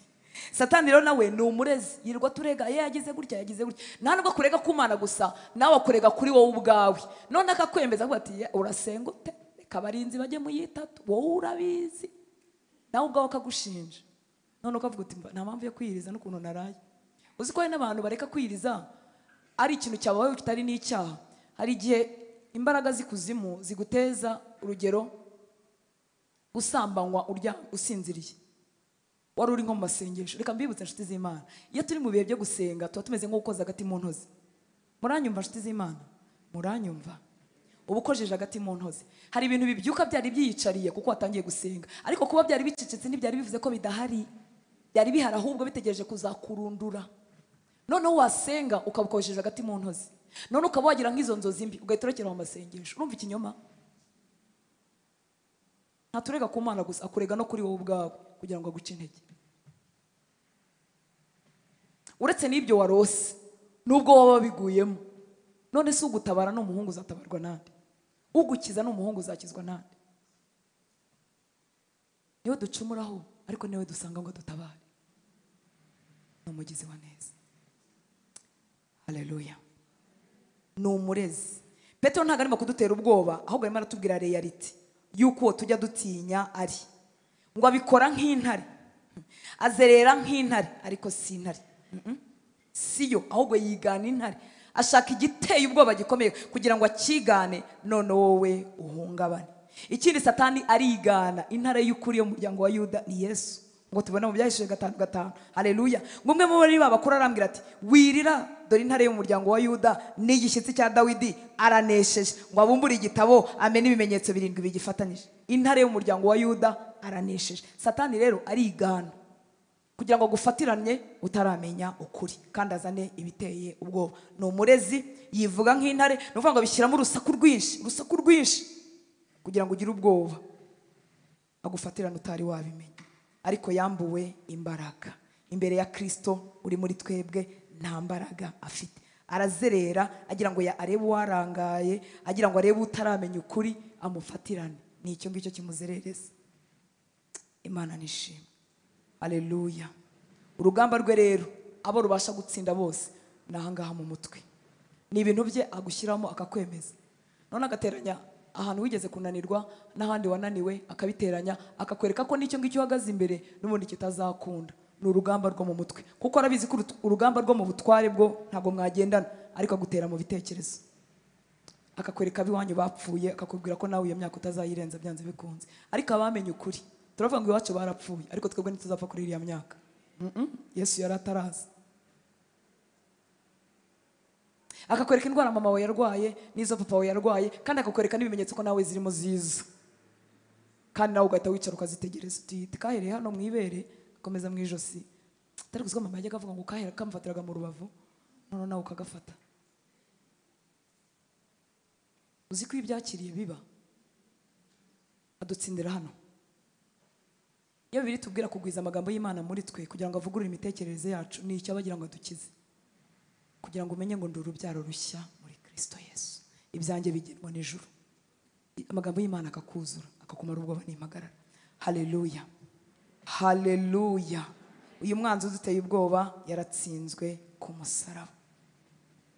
Satani rero nawe ni umurezi, yirirwa turega, ye yagize gutya, yagize gutya. Nta nubwo kurega kumana gusa, nawe akurega kuri wowe ubwawe. None akakwemeza avuga ati urasenga ute? Reka abarinzi bajye mu yitatu, wowe urabizi. Nawe ubwawe akagushinja. None ukavuga uti nta mpamvu yo kwiyiriza n'ukuntu naraye. Uzi ko hari n'abantu bareka kwiyiriza ari ikintu cyabayeho kitari n'icyaha. Hari igihe imbaraga z'ikuzimu ziguteza urugero gusambanywa urya usinziriye, wari uri nko mu masengesho. Reka mbibutse inshuti z'Imana, iyo turi mu bihe byo gusenga tuba tumeze nk'ukoza agati mu ntozi. Muranyumva inshuti z'Imana? Muranyumva? Uba ukojeje agati mu ntozi. Hari ibintu bibyuka byari byiyicariye kuko watangiye gusenga, ariko kuba byari bicecetse ntibyari bivuze ko bidahari. Byari bihari ahubwo bitegereje kuzakurundura. Noneho wasenga ukabukojeje agati mu ntozi, none ukaba wagira nk'izo nzozi mbi ugahita urekera mu masengesho. Urumva ikinyoma? Ntaturega ku Mana gusa, akurega no kuri wowe ubwawe kugira ngo aguce intege. Uretse n'ibyo warose, nubwo waba wabiguyemo, None se ugutabara n'umuhungu uzatabarwa nande? Ugukiza n'umuhungu uzakizwa nande? Niwe ducumuraho, ariko niwe dusanga ngo dutabare. Ni umugizi wa neza. Haleluya. Ni umurezi. Petero ntabwo arimo kudutera ubwoba, ahubwo arimo aratubwira reality yuko tujya dutinya ari ngo abikora nk'intare, azerera nk'intare, ariko si intare. Siyo, ahubwo yigana intare, ashaka igiteye ubwoba gikomeye kugira ngo akigane, none wowe uhungabane. Ikindi, Satani arigana intare y'ukuri yo mu muryango wa Yuda, ni Yesu, ngo tubona mu Byahishije 5:5. Haleluya. Ngo umwe muri babakuru arambwira ati: "Wirira, dore intare yo mu muryango wa Yuda n'igishyitsi cya Dawidi aranesheje, ngo abumbure igitabo amene ibimenyetso 7 bigifatanyije." Intare yo mu muryango wa Yuda aranesheje. Satani rero arigana kugira ngo agufatiranye utaramenya ukuri, kandi azane ibiteye ubwoba. Ni umurezi, yivuga nk'intare, ni ukuvuga ngo bishyiramo urusaku rwinshi, urusaku rwinshi, kugira ngo ugire ubwoba, agufatirane utari wabimenya. Ariko yambuwe imbaraga imbere ya Kristo uri muri twebwe, nta mbaraga afite. Arazerera agira ngo arebe uwarangaye, agira ngo arebe utaramenya ukuri, amufatirane. Ni icyo ngicyo kimuzerereza. Imana nishimwe. Haleluya. Urugamba rwe rero, abo rubasha gutsinda bose, ni ahangaha mu mutwe. Ni ibintu bye agushyiramo akakwemeza, none agateranya ahantu wigeze kunanirwa n'ahandi wananiwe, akabiteranya, akakwereka ko n'icyo ngicyo uhagaze imbere n'ubundi kitazakunda. Ni urugamba rwo mu mutwe, kuko arabizi ko urugamba rwo mu butware bwo ntabwo mwagendana, ariko agutera mu bitekerezo, akakwereka ab'iwanyu bapfuye, akakubwira ko nawe iyo myaka utazayirenza byanze bikunze. Ariko abamenye ukuri, turavuga ngo iwacu barapfuye, ariko twebwe ntituzapfa kuri iriya myaka. Yesu yari ataraza. Akakwereka indwara mama wawe yarwaye n'izo papa wawe yarwaye, kandi akakwereka n'ibimenyetso ko nawe zirimo ziza, kandi nawe ugahita wicara ukazitegereza, uti kahereye hano mu ibere gakomeza mu ijosi, atari kuzwa mama yajyaga avuga ngo kahera kamufatiraga mu rubavu, none nawe ukagafata. Uzi ko ibyakiriye biba adutsindira hano. Iyo biri tubwira kugwiza amagambo y'Imana muri twe kugira ngo avugurure imitekerereze yacu, ni icyo abagira ngo adukize, kugira ngo umenye ngo ndi urubyaro rushya muri Kristo Yesu, ibyanjye bigenwa n'ijuru. Amagambo y'Imana akakuzura, akakumara ubwoba n'impagarara. Haleluya. Haleluya. Uyu mwanzi uduteye ubwoba yaratsinzwe ku musaraba.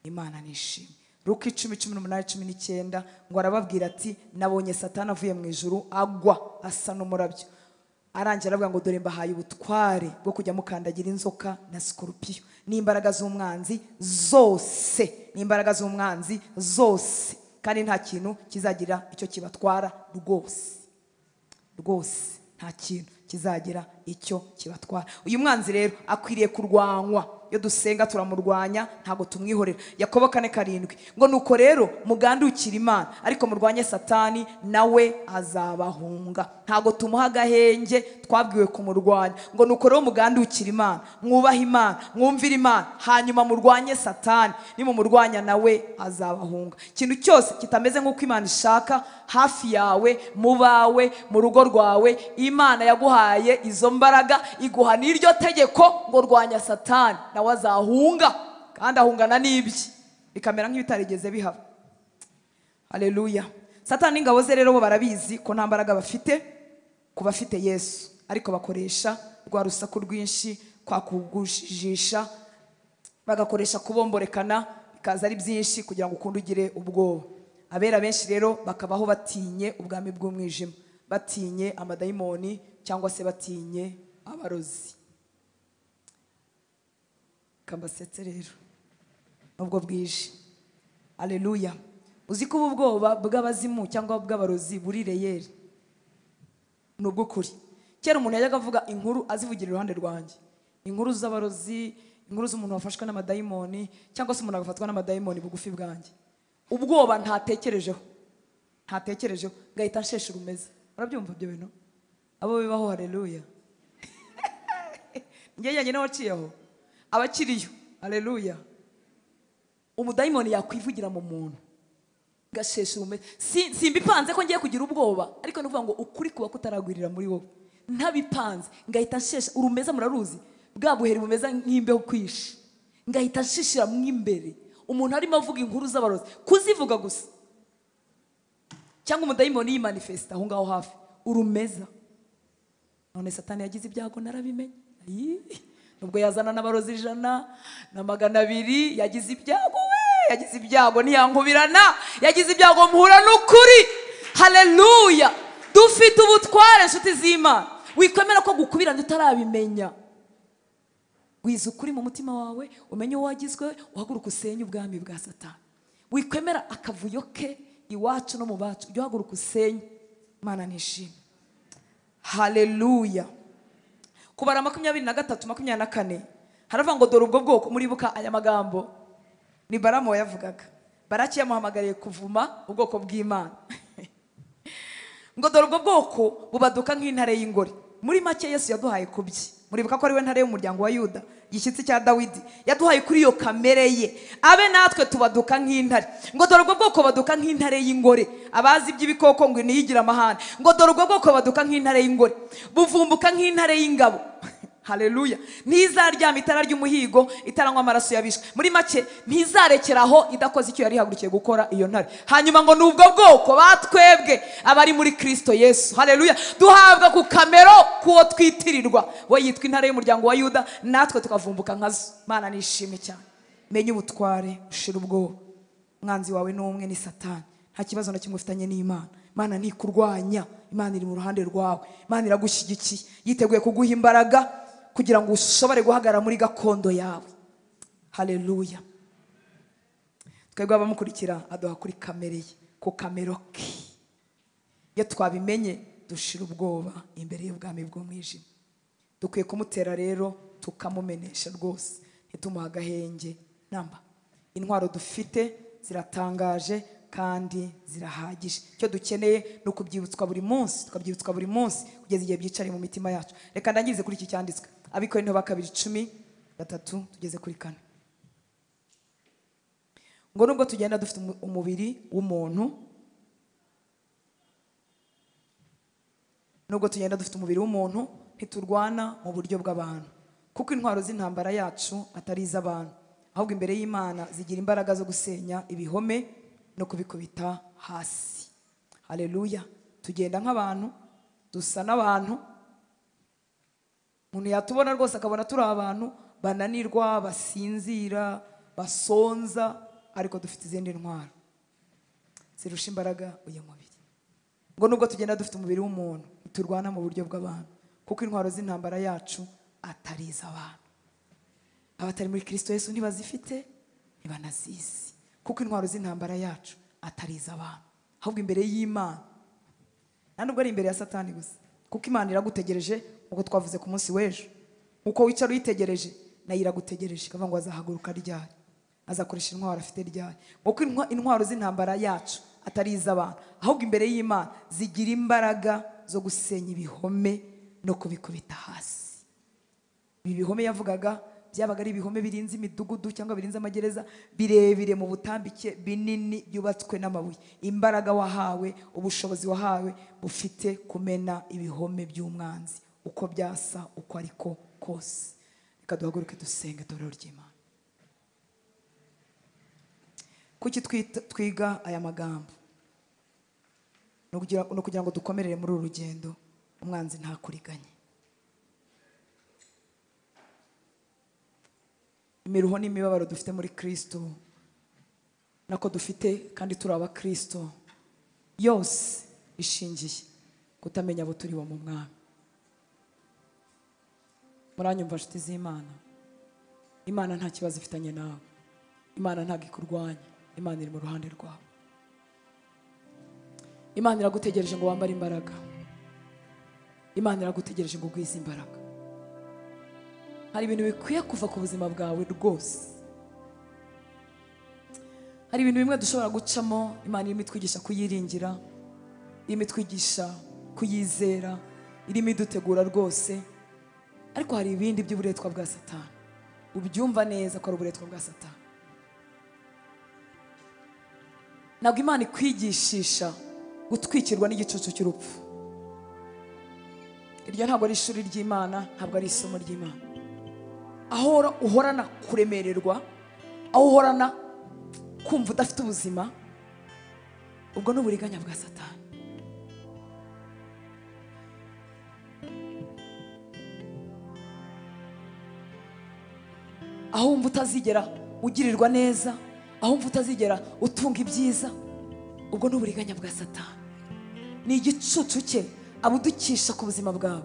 Imana nishimwe. Luka 10:18-19 ngo arababwira ati: "Nabonye Satani avuye mu ijuru agwa asa n'umurabyo." Arangira aravuga ngo: "Dore mbahaye ubutware bwo kujya mukandagira inzoka na sikorupiyo n'imbaraga z'umwanzi zose, n'imbaraga z'umwanzi zose, kandi nta kintu kizagira icyo kibatwara rwose, rwose nta kintu kizagira icyo kibatwara." Uyu mwanzi rero akwiriye kurwanywa. Iyo dusenga turamurwanya, ntabwo tumwihorera. Yakobo 4:7 ngo: "Nuko rero mugandukire Imana, ariko murwanye Satani, nawe azabahunga." Ntabwo tumuha agahenge, twabwiwe kumurwanya. Ngo nuko rero mugandukire Imana, mwubahe Imana, mwumvire Imana, hanyuma murwanye Satani, nimumurwanya nawe azabahunga. Ikintu cyose kitameze nk'uko Imana ishaka hafi yawe, mu bawe, mu rugo rwawe, Imana yaguhaye izo mbaraga, iguha n'iryo tegeko ngo rwanya Satani, nawe azahunga, kandi ahungana n'ibye, bikamera nk'ibitarigeze bihaba. Haleluya. Satani n'ingabo ze rero bo barabizi ko nta mbaraga bafite ku bafite Yesu, ariko bakoresha rwa rusaku rwinshi, kwa kugujijisha, bagakoresha kubomborekana, bikaza ari byinshi kugira ngo ukunde ugire ubwoba. Abera benshi rero bakabaho batinye ubwami bw'umwijima, batinye amadayimoni cyangwa se batinye abarozi. Kambasetse rero nubwo bwije. Haleluya. Uzi ko ubu bwoba bw'abazimu cyangwa bw'abarozi buri reyeri, ni ubw'ukuri. Kera umuntu yajyaga avuga inkuru azivugira iruhande rwanjye, inkuru z'abarozi, inkuru z'umuntu wafashwe n'amadayimoni, cyangwa se umuntu agafatwa n'amadayimoni bugufi bwanjye. Ubwoba ntatekerejeho, ntatekerejeho, ngahita nshesha urumeza. Urabyumva ibyo bintu? Abo bibaho. Haleluya. Njye yanjye nawaciyeho, abakiriyo. Haleluya. Umudayimoni yakwivugira mu muntu gashesha urumeza. Simbipanze ko ngiye kugira ubwoba, ariko ni ukuvuga ngo ukuri kuba kutaragwirira muri wowe. Ntabipanze ngahita nshesha urumeza. Muraruzi bwa buheri bumeze nk'imbeho kwishi, ngahita nshishira mo imbere. Umuntu arimo avuga inkuru z'abarozi, kuzivuga gusa, cyangwa umudayimoni yimanifesta aho ngaho hafi, urumeza. None Satani yagize ibyago narabimenye. Nubwo yazana n'abarozi 100 na 200, yagize ibyago we, yagize ibyago ntiyankubirana, yagize ibyago mpura n'ukuri. Haleluya! Dufite ubutware nshuti z'Imana. Wikwemera ko gukubirana utarabimenya. Gwiza ukuri mu mutima wawe, umenye uwo wagizwe, uhaguruka usenye ubwami bwa Satani. Wikwemera akavuyo ke iwacu no mu bacu, ujye uhaguruka usenye. Imana nishimwe. Haleluya. Kubara 23 24 haravuga ngo dore ubwo bwoko. Muribuka aya magambo ni Balamu wayavugaga. Baraki yamuhamagariye kuvuma ubwoko bw'Imana. Ngo dore ubwo bwoko bubaduka nk'intare y'ingore. Muri make Yesu yaduhaye kubye. Muribuka ko ari we ntare y'umuryango wa Yuda, gishyitsi cya Dawidi. Yaduhaye kuri iyo kamere ye, abe natwe tubaduka nk'intare. Ngo dore ubwo bwoko baduka nk'intare y'ingore. Abazi iby'ibikoko ngo niyigira amahane. Ngo dore ubwo bwoko baduka nk'intare y'ingore, buvumbuka nk'intare y'ingabo. Haleluya. Ntizaryama itara ry'umuhigo, itaranywa amaraso y'abishwe. Muri make ntizarekeraho idakoze icyo yari ihagurukiye gukora iyo ntare. Hanyuma ngo nubwo bwoko batwebwe abari muri Kristo Yesu. Haleluya. Duhabwa ku kamero kuwo twitirirwa. We yitwa intare y'umuryango wa Yuda, natwe tukavumbuka nkazo. Mana nishimwe cyane. Menye ubutware, ushira ubwoba. Umwanzi wawe n'umwe ni Satani. Nta kibazo na kimwe ufitanye n'Imana. Imana ntikurwanya, Imana iri mu ruhande rwawe. Imana iragushyigikiye, yiteguye kuguha imbaraga kugira ngo ushobore guhagarara muri gakondo yawe. Haleluya. Twebwe abamukurikira aduha kuri kamere ye, ku kamero ke. Iyo twabimenye dushira ubwoba imbere y'ubwami bw'umwijima. Dukwiye kumutera rero tukamumenesha rwose, ntitumuhe agahenge namba. Intwaro dufite ziratangaje kandi zirahagije. Icyo dukeneye ni ukubyibutswa buri munsi, tukabyibutswa buri munsi kugeza igihe byicariye mu mitima yacu. Reka ndangirize kuri iki cyanditswe. Abikorinto ba 2:13 tugeze kuri 4. Ngo nubwo tugenda dufite umubiri w'umuntu, nubwo tugenda dufite umubiri w'umuntu, ntiturwana mu buryo bw'abantu, kuko intwaro z'intambara yacu atari iz'abantu, ahubwo imbere y'Imana zigira imbaraga zo gusenya ibihome no kubikubita hasi. Haleluya. Tugenda nk'abantu, dusa n'abantu. Umuntu yatubona rwose akabona turi abantu bananirwa, basinzira, basonza, ariko dufite izindi ntwaro zirusha imbaraga uyu mubiri. Ngo nubwo tugenda dufite umubiri w'umuntu, turwana mu buryo bw'abantu, kuko intwaro z'intambara yacu atari iz'abantu. Abatari muri Kristo Yesu ntibazifite, ntibanazizi, kuko intwaro z'intambara yacu atari iz'abantu, ahubwo imbere y'Imana. Nta nubwo ari imbere ya Satani gusa, kuko Imana iragutegereje. Uko twavuze ku munsi w'ejo, uko wicara uyitegereje nayo iragutegereje, ikavuga ngo azahaguruka ryari, azakoresha intwaro afite ryari. Kuko intwaro z'intambara yacu atari iz'abantu, ahubwo imbere y'Imana zigira imbaraga zo gusenya ibihome no kubikubita hasi. Ibi bihome yavugaga byabaga ari ibihome birinze imidugudu cyangwa birinze amagereza, birebire mu butambike, binini, byubatswe n'amabuye. Imbaraga wahawe, ubushobozi wahawe bufite kumena ibihome by'umwanzi uko byasa uko ariko kose. Reka duhaguruke dusenge itorero ry'Imana. Kuki twiga aya magambo? No kugira ngo dukomerere muri uru rugendo, umwanzi ntakuriganye. Imiruho n'imibabaro dufite muri Kristo, nako dufite kandi turi aba Kristo, yose ishingiye kutamenya abo turi bo mu Mwami. Muranyumva nshuti z'Imana? Imana nta kibazo ifitanye nawe, Imana ntabwo ikurwanya, Imana iri mu ruhande rwawe. Imana iragutegereje ngo wambare imbaraga. Imana iragutegereje ngo ugwize imbaraga. Hari ibintu bikwiye kuva ku buzima bwawe rwose. Hari ibintu bimwe dushobora gucamo, Imana irimo itwigisha kuyiringira, irimo itwigisha kuyizera, irimo idutegura rwose. Ariko hari ibindi by'uburetwa bwa Satani. Ubyumva neza ko ari uburetwa bwa Satani. Ntabwo Imana ikwigishisha gutwikirwa n'igicucu cy'urupfu. Iryo ntabwo ari ishuri ry'Imana, ntabwo ari isomo ry'Imana. Aho uhorana kuremererwa, aho uhorana Kumva udafite ubuzima, ubwo ni uburiganya bwa Satani. Aho wumva utazigera ugirirwa neza, aho wumva utazigera utunga ibyiza, ubwo ni uburiganya bwa Satani. Ni igicucu cye abudukisha ku buzima bwawe.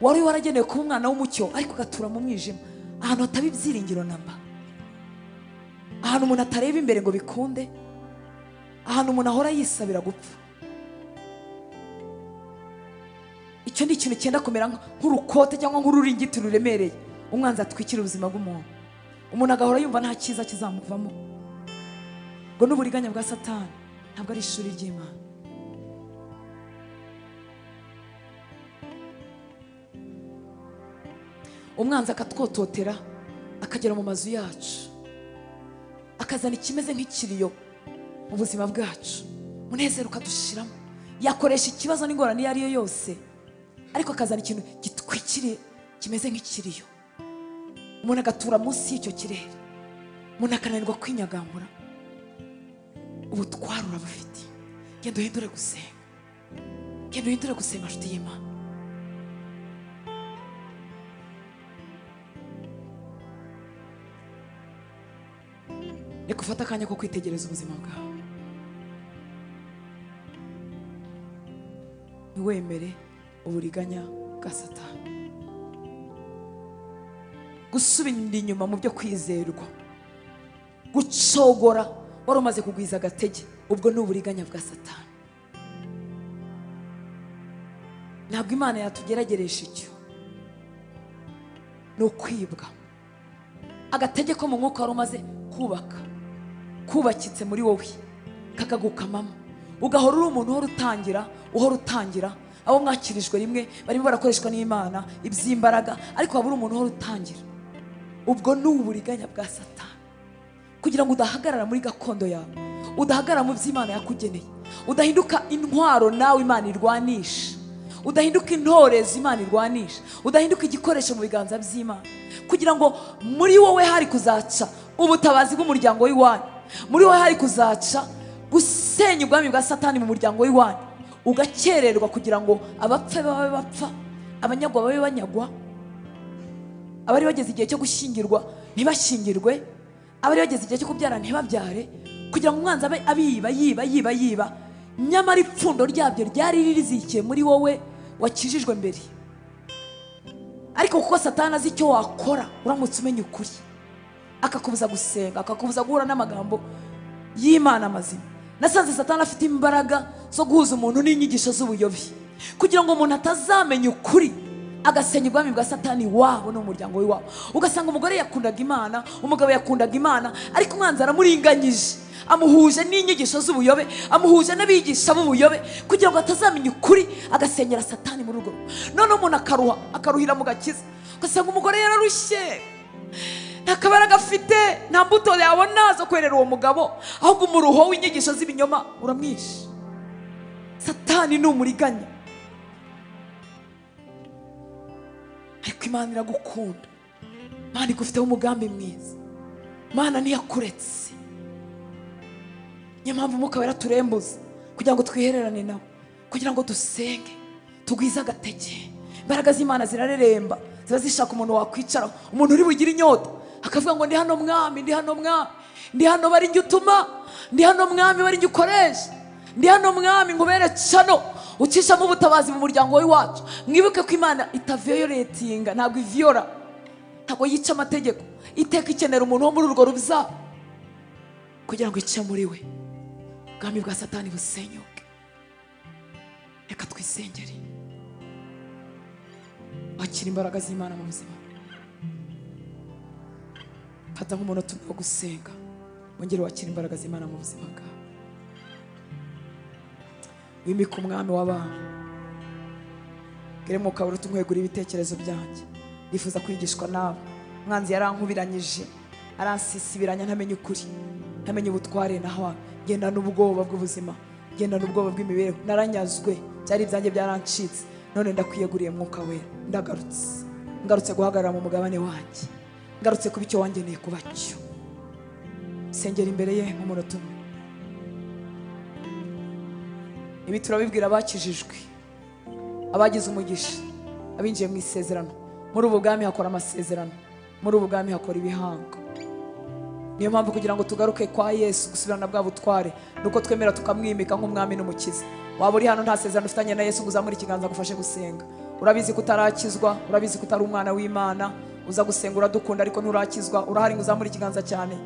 Wari waragenewe kuba umwana w'umucyo, ariko ugatura mu mwijima, ahantu hataba ibyiringiro namba, ahantu umuntu atareba imbere ngo bikunde, ahantu umuntu ahora yisabira gupfa. Icyo ni ikintu cyenda kumera nk'urukote cyangwa nk'ururingiti ruremereye umwanzi atwikira ubuzima bw'umuntu, umuntu agahora yumva nta cyiza kizamuvamo. Ngo n'uburiganya bwa Satani ntabwo ari ishuri ry'Imana. Umwanzi akatwototera, akagera mu mazu yacu, akazana ikimeze nk'ikiriyo mu buzima bwacu, umunezero ukadushiramo. Yakoresha ikibazo n'ingorane iyo ari yo yose, ariko akazana ikintu gitwikiriye kimeze nk'ikiriyo, umuntu agatura munsi y'icyo kirere, umuntu akananirwa kwinyagambura. Ubutware urabufite. Genda uhindure gusenga, genda uhindure gusenga, nshuti y'Imana. Reka ufate akanya ko kwitegereza ubuzima bwawe. Ntiwemere uburiganya bwa Satani. Gusubira inyuma mu byo kwizerwa, gucogora wari umaze kugwiza agatege, ubwo ni uburiganya bwa Satani. Ntabwo Imana yatugerageresha icyo, ni ukwibwa agatege ko mu mwuka wari umaze kubaka, kubakitse muri wowe, kakagukamamo, ugahora uri umuntu uhora utangira, uhora utangira. Abo mwakirijwe rimwe barimo barakoreshwa n'Imana iby'imbaraga, ariko waba uri umuntu uhora utangira. Ubwo ni uburiganya bwa Satani, kugira ngo udahagarara muri gakondo yawe, udahagarara mu by'Imana yakugeneye, udahinduka intwaro nawe Imana irwanisha, udahinduka intorezo Imana irwanisha, udahinduka igikoresho mu biganza by'Imana, kugira ngo muri wowe hari kuzaca ubutabazi bw'umuryango w'iwanyu, muri wowe hari kuzaca gusenya ubwami bwa Satani mu muryango w'iwanyu, ugakererwa kugira ngo abapfa babe bapfa, abanyagwa babe banyagwa, abari bageze igihe cyo gushyingirwa ntibashyingirwe, abari bageze igihe cyo kubyara ntibabyare, kugira ngo umwanzi abe abiba yiba yiba yiba, nyamara ipfundo ryabyo ryari ririzikiye muri wowe wakijijwe mbere. Ariko kuko Satani azi icyo wakora uramutse umenya ukuri, akakubuza gusenga, akakubuza guhura n'amagambo y'Imana mazima. Nasanze Satani afite imbaraga zo guhuza umuntu n'inyigisho z'ubuyobe, kugira ngo umuntu atazamenya ukuri, agasenya ubwami bwa Satani wabo n'umuryango w'iwabo. Ugasanga umugore yakundaga Imana, umugabo yakundaga Imana, ariko umwanzi aramuringanyije, amuhuje n'inyigisho z'ubuyobe, amuhuje n'abigisha b'ubuyobe, kugira ngo atazamenya ukuri, agasenyera Satani muri urwo rugo. None umuntu akaruha, akaruhira mu gakiza. Ugasanga umugore yararushye, nta kabaraga afite, nta mbuto yabona zo kwerera uwo mugabo, ahubwo umuruho w'inyigisho z'ibinyoma uramwishe. Satani ni umuriganya, ariko Imana iragukunda. Imana igufiteho umugambi mwiza, Imana ntiyakuretse. Niyo mpamvu Umwuka Wera turembuza kugira ngo twihererane nawe, kugira ngo dusenge, tugwize agatege. Imbaraga z'Imana zirareremba, ziba zishaka umuntu wakwicaraho, umuntu uri bugire inyota akavuga ngo ndi hano mwami, ndi hano mwami, ndi hano bari njye utuma, ndi hano mwami bari njye ukoresha, ndi hano mwami nkubere cano ucishamo ubutabazi mu muryango w'iwacu. Mwibuke ko Imana itaviyoretinga, ntabwo iviyora, ntabwo yica amategeko. Iteka ikenera umuntu wo muri urwo rubyaro kugira ngo ice muri we, ubwami bwa Satani busenyuke. Reka twisengere, wakira imbaraga z'Imana mu buzima. Fata nk'umunota umwe wo gusenga, wongere wakira imbaraga z'Imana mu buzima bwawe. Wimike umwami w'abantu, bwire Mwuka Wera utunkwegura ibitekerezo byanjye. Ndifuza kwigishwa nawe. Umwanzi yarankubiranyije, aransisibiranya, ntamenye ukuri, ntamenye ubutware naho. Genda n'ubwoba bw'ubuzima, genda n'ubwoba bw'imibereho. Naranyazwe, byari ibyanjye byarancitse, none ndakwiyeguriye Mwuka Wera. Ndagarutse, ngarutse guhagarara mu mugabane wanjye, ngarutse kuba icyo wangeneye kuba cyo. Sengera imbere ye nk'umunota umwe. Ibi turabibwira abakijijwe, abagize umugisha, abinjiye mu isezerano. Muri ubu bwami hakora amasezerano, muri ubu bwami hakora ibihango. Niyo mpamvu kugira ngo tugaruke kwa Yesu gusubirana bwa butware nuko twemera tukamwimika nk'umwami n'umukiza. Waba uri hano nta sezerano ufitanye na Yesu, ngo uzamure ikiganza agufashe gusenga. Urabizi ko utarakizwa, urabizi ko utari umwana w'Imana, uza gusenga uradukunda ariko nturakizwa. Urahari ngo uzamure ikiganza cyane.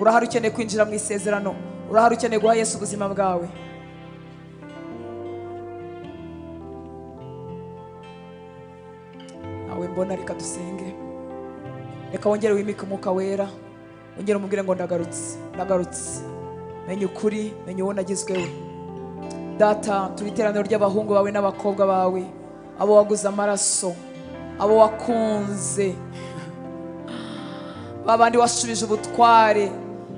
Urahari ukeneye kwinjira mu isezerano, urahari ukeneye guha Yesu ubuzima bwawe. Nawe mbona, reka dusenge. Reka wongere wimike umwuka wera, wongere umubwire ngo ndagarutse, ndagarutse. Menya ukuri, menya uwo nagizweho. Data, turi iteraniro ry'abahungu bawe n'abakobwa bawe, abo waguze amaraso, abo wakunze, babandi washubije ubutware,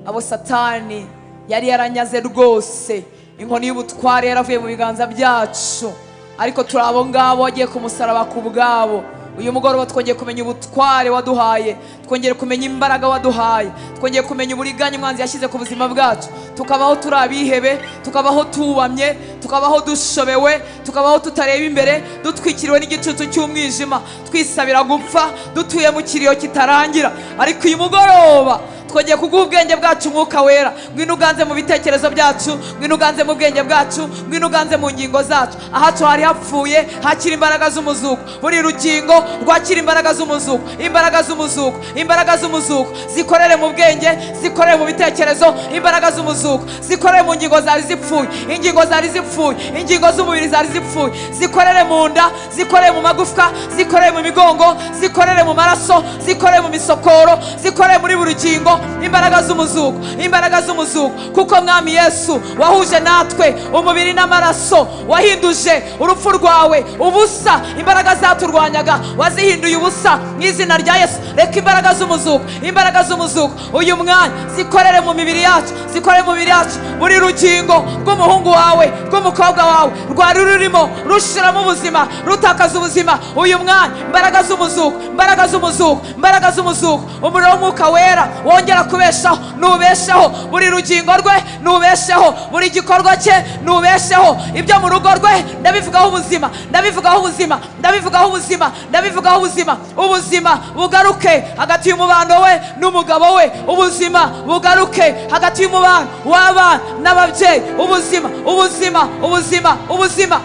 abo Satani yari yaranyaze rwose, inkoni y'ubutware yaravuye mu biganza byacu, ariko turi abo ngabo wagiye ku musaraba ku bwabo. Uyu mugoroba twongeye kumenya ubutware waduhaye, twongeye kumenya imbaraga waduhaye, twongeye kumenya uburiganya umwanzi yashyize ku buzima bwacu, tukabaho turi abihebe, tukabaho tubamye, tukabaho dushobewe, tukabaho tutareba imbere, dutwikiriwe n'igicucu cy'umwijima, twisabira gupfa, dutuye mu kiriyo kitarangira. Ariko uyu mugoroba twongeye kuguha ubwenge bwacu, umwuka wera, ngwino uganze mu bitekerezo byacu, ngwino uganze mu bwenge bwacu, ngwino uganze mu ngingo zacu. Ahacu hari hapfuye hakira imbaraga z'umuzuko, buri rugingo rwakira imbaraga z'umuzuko, imbaraga z'umuzuko, imbaraga z'umuzuko zikorere mu bwenge, zikorere mu bitekerezo, imbaraga z'umuzuko zikorere mu ngingo zari zipfuye, ingingo zari zipfuye, ingingo z'umubiri zari zipfuye, zikorere mu nda, zikorere mu magufwa, zikorere mu migongo, zikorere mu maraso, zikorere mu misokoro, zikorere muri buri rugingo, imbaraga z'umuzuko, imbaraga z'umuzuko. Kuko Mwami Yesu wahuje natwe umubiri n'amaraso, wahinduje urupfu rwawe ubusa, imbaraga zaturwanyaga wazihinduye ubusa mu izina rya Yesu. Reka imbaraga z'umuzuko, imbaraga z'umuzuko uyu mwanya zikorere mu mibiri yacu, zikorere mu mibiri yacu, buri rugingo rw'umuhungu wawe, rw'umukobwa wawe rwari rurimo rushiramo ubuzima, rutakaza ubuzima, uyu mwanya imbaraga z'umuzuko, imbaraga z'umuzuko, imbaraga z'umuzuko, umuriro w'umwuka wera wongera kubeshaho, nubeshaho buri rugingo rwe, nubeshaho buri gikorwa cye, nubeshaho ibyo mu rugo rwe. Ndabivugaho ubuzima, ndabivugaho ubuzima, ndabivugaho ubuzima, ndabivugaho ubuzima. Ubuzima bugaruke hagati y'umubano we n'umugabo we, ubuzima bugaruke hagati y'umubano w'abana n'ababyeyi, ubuzima, ubuzima, ubuzima, ubuzima.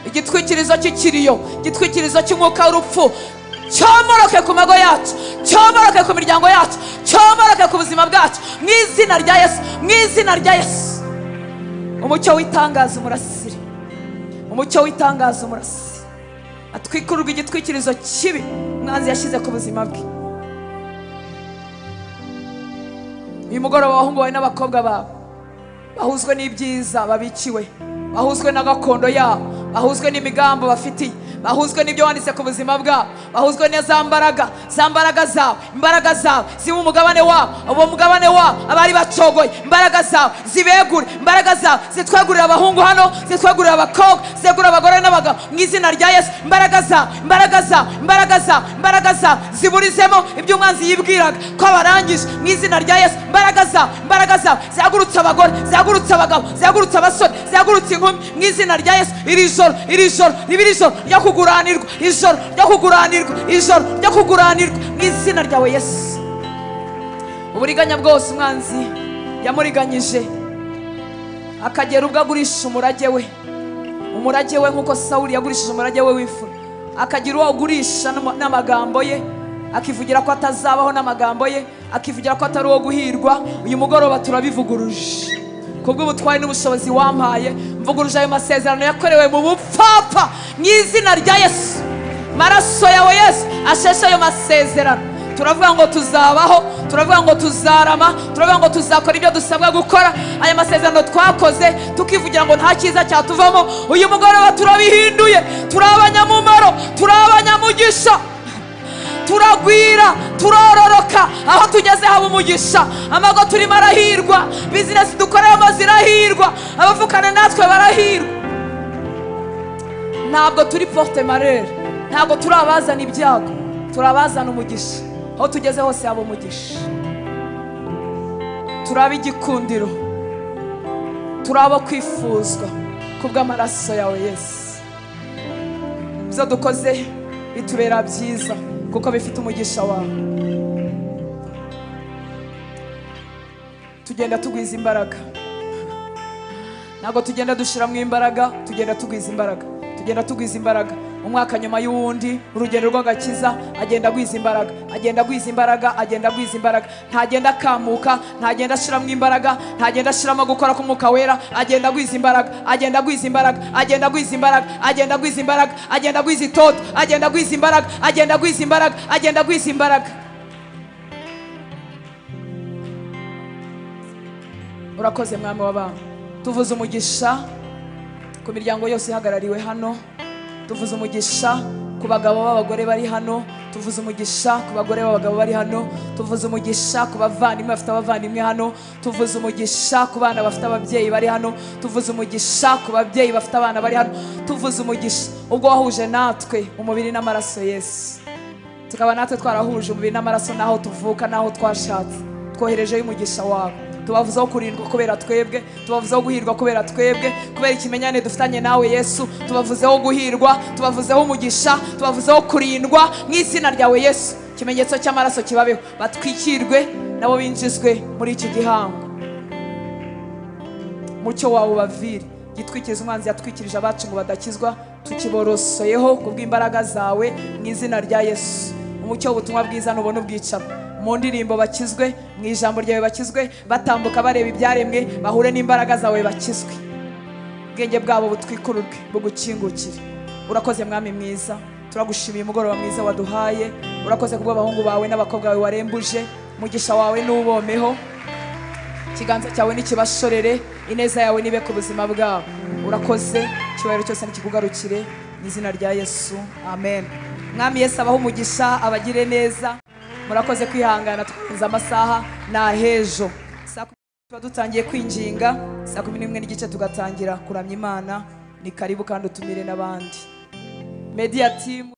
Igitwikirizo cy'ikiriyo, igitwikirizo cy'umwuka w'urupfu cyomoroke ku mago yacu, cyomoroke ku miryango yacu, cyomoroke ku buzima bwacu mu izina rya Yesu, mu izina rya Yesu. Umucyo w'itangaza umurasire, umucyo w'itangaza umurasire, atwikururwa igitwikirizo kibi umwanzi yashyize ku buzima bwe. Uyu mugoroba abahungu bawe n'abakobwa bawe bahuzwe n'ibyiza babikiwe, bahuzwe na gakondo yabo, bahuzwe n'imigambo bafitiye, bahuzwe n'ibyo wanditse ku buzima bwabo, bahuzwe neza mbaraga, za mbaraga zawe, imbaraga zawe ziba umugabane wabo, uwo mugabane wabo abari bacogoye, imbaraga zawe zibegure, imbaraga zawe zitwegurira abahungu hano, zitwegurira abakobwa, zitwegurira abagore n'abagabo mu izina rya Yesu. Imbaraga zawe, imbaraga zawe, imbaraga zawe, imbaraga zawe ziburizemo ibyo umwanzi yibwiraga ko abarangije mu izina rya Yesu. Imbaraga zawe, imbaraga zawe zihagurutse abagore, zihagurutse abagabo, zihagurutse abasore, zihagurutse inkumi mu izina rya Yesu. Iri joro, iri joro, iri joro ryo kuguranirwa, ijoro ryo kuguranirwa, ijoro ryo kuguranirwa mu izina ryawe Yesu. Uburiganya bwose umwanzi yamuriganyije akagera ubwo agurisha umurage we, umurage we nk'uko Sawuli yagurishije umurage we w'imfura, akagira uwo agurisha n'amagambo ye, akivugira ko atazabaho n'amagambo ye, akivugira ko atari uwo guhirwa. Uyu mugoroba turabivuguruje kubw'ubutwari n'ubushobozi wampaye, mvuguruje ayo masezerano yakorewe mu bupfapfa mu izina rya Yesu. Maraso yawe Yesu asheshe ayo masezerano. Turavuga ngo tuzabaho, turavuga ngo tuzarama, turavuga ngo tuzakora ibyo dusabwa gukora. Aya masezerano twakoze tukivugira ngo nta cyiza cyatuvamo, uyu mugoroba turabihinduye, turi abanyamumaro, turi abanyamugisha, turagwira, turororoka, aho tugeze haba umugisha, amago turimo arahirwa, bizinesi dukoreramo zirahirwa, abavukana natwe barahirwa. Ntabwo turi porte malheur, ntabwo turi abazana ibyago, turi abazana umugisha. Aho tugeze hose haba umugisha. Turabe igikundiro, turabo kwifuzwa kubw'amaraso yawe Yesu. Ibyo dukoze bitubera byiza kuko bifite umugisha wawe. Tugenda tugwiza imbaraga, ntabwo tugenda dushiramo imbaraga, tugenda tugwiza imbaraga, tugenda tugwiza imbaraga. Umwaka nyuma y'uwundi, urugendo rw'agakiza, agenda agwiza imbaraga, agenda agwiza imbaraga, agenda agwiza imbaraga. Ntagenda akamuka, ntagenda ashiramo imbaraga, ntagenda ashiramo gukora k'Umwuka Wera, agenda agwiza imbaraga, agenda agwiza imbaraga, agenda agwiza imbaraga, agenda agwiza imbaraga, agenda agwiza itoto, agenda agwiza imbaraga, agenda agwiza imbaraga, agenda agwiza imbaraga. Urakoze Mwami w'abantu. Tuvuze umugisha ku miryango yose ihagarariwe hano, tuvuze umugisha ku bagabo b'abagore bari hano, tuvuze umugisha ku bagore b'abagabo bari hano, tuvuze umugisha ku bavandimwe bafite abavandimwe hano, tuvuze umugisha ku bana bafite ababyeyi bari hano, tuvuze umugisha ku babyeyi bafite abana bari hano, tuvuze umugisha ubwo wahuje natwe umubiri n'amaraso Yesu, tukaba natwe twarahuje umubiri n'amaraso n'aho tuvuka n'aho twashatse. Twoherejeyo umugisha wawe. Tubavuzeho kurindwa kubera twebwe, tubavuzeho guhirwa kubera twebwe, kubera ikimenyane dufitanye nawe Yesu. Tubavuzeho guhirwa, tubavuzeho umugisha, tubavuzeho kurindwa mu izina ryawe Yesu. Ikimenyetso cy'amaraso kibabeho, batwikirwe nabo binjizwe muri iki gihango. Mucyo wawe ubavire, gitwikiriza umwanzi yatwikirije abacu ngo badakizwa, tukiborosoyeho kubw'imbaraga zawe mu izina rya Yesu. Umucyo w'ubutumwa bwiza nubona ubwicaro mu ndirimbo bakizwe, mu ijambo ryawe bakizwe, batambuka bareba ibyaremwe, bahure n'imbaraga zawe bakizwe. Ubwenge bwabo butwikururwe bugukingukire. Urakoze Mwami mwiza, turagushimiye umugoroba mwiza waduhaye. Urakoze kubw'abahungu bawe n'abakobwa bawe warembuje, umugisha wawe n'ubomeho, ikiganza cyawe nikibashorere, ineza yawe nibe ku buzima bwabo. Urakoze, icyubahiro cyose nikikugarukire mu izina rya Yesu, amen. Mwami Yesu abahe umugisha, abagire neza. Murakoze kwihangana, twarenze amasaha nahejo. Saa 10 tuba dutangiye kwinginga, saa 11:15 tugatangira kuramya Imana. Ni karibu kandi utumire n'abandi. Media team.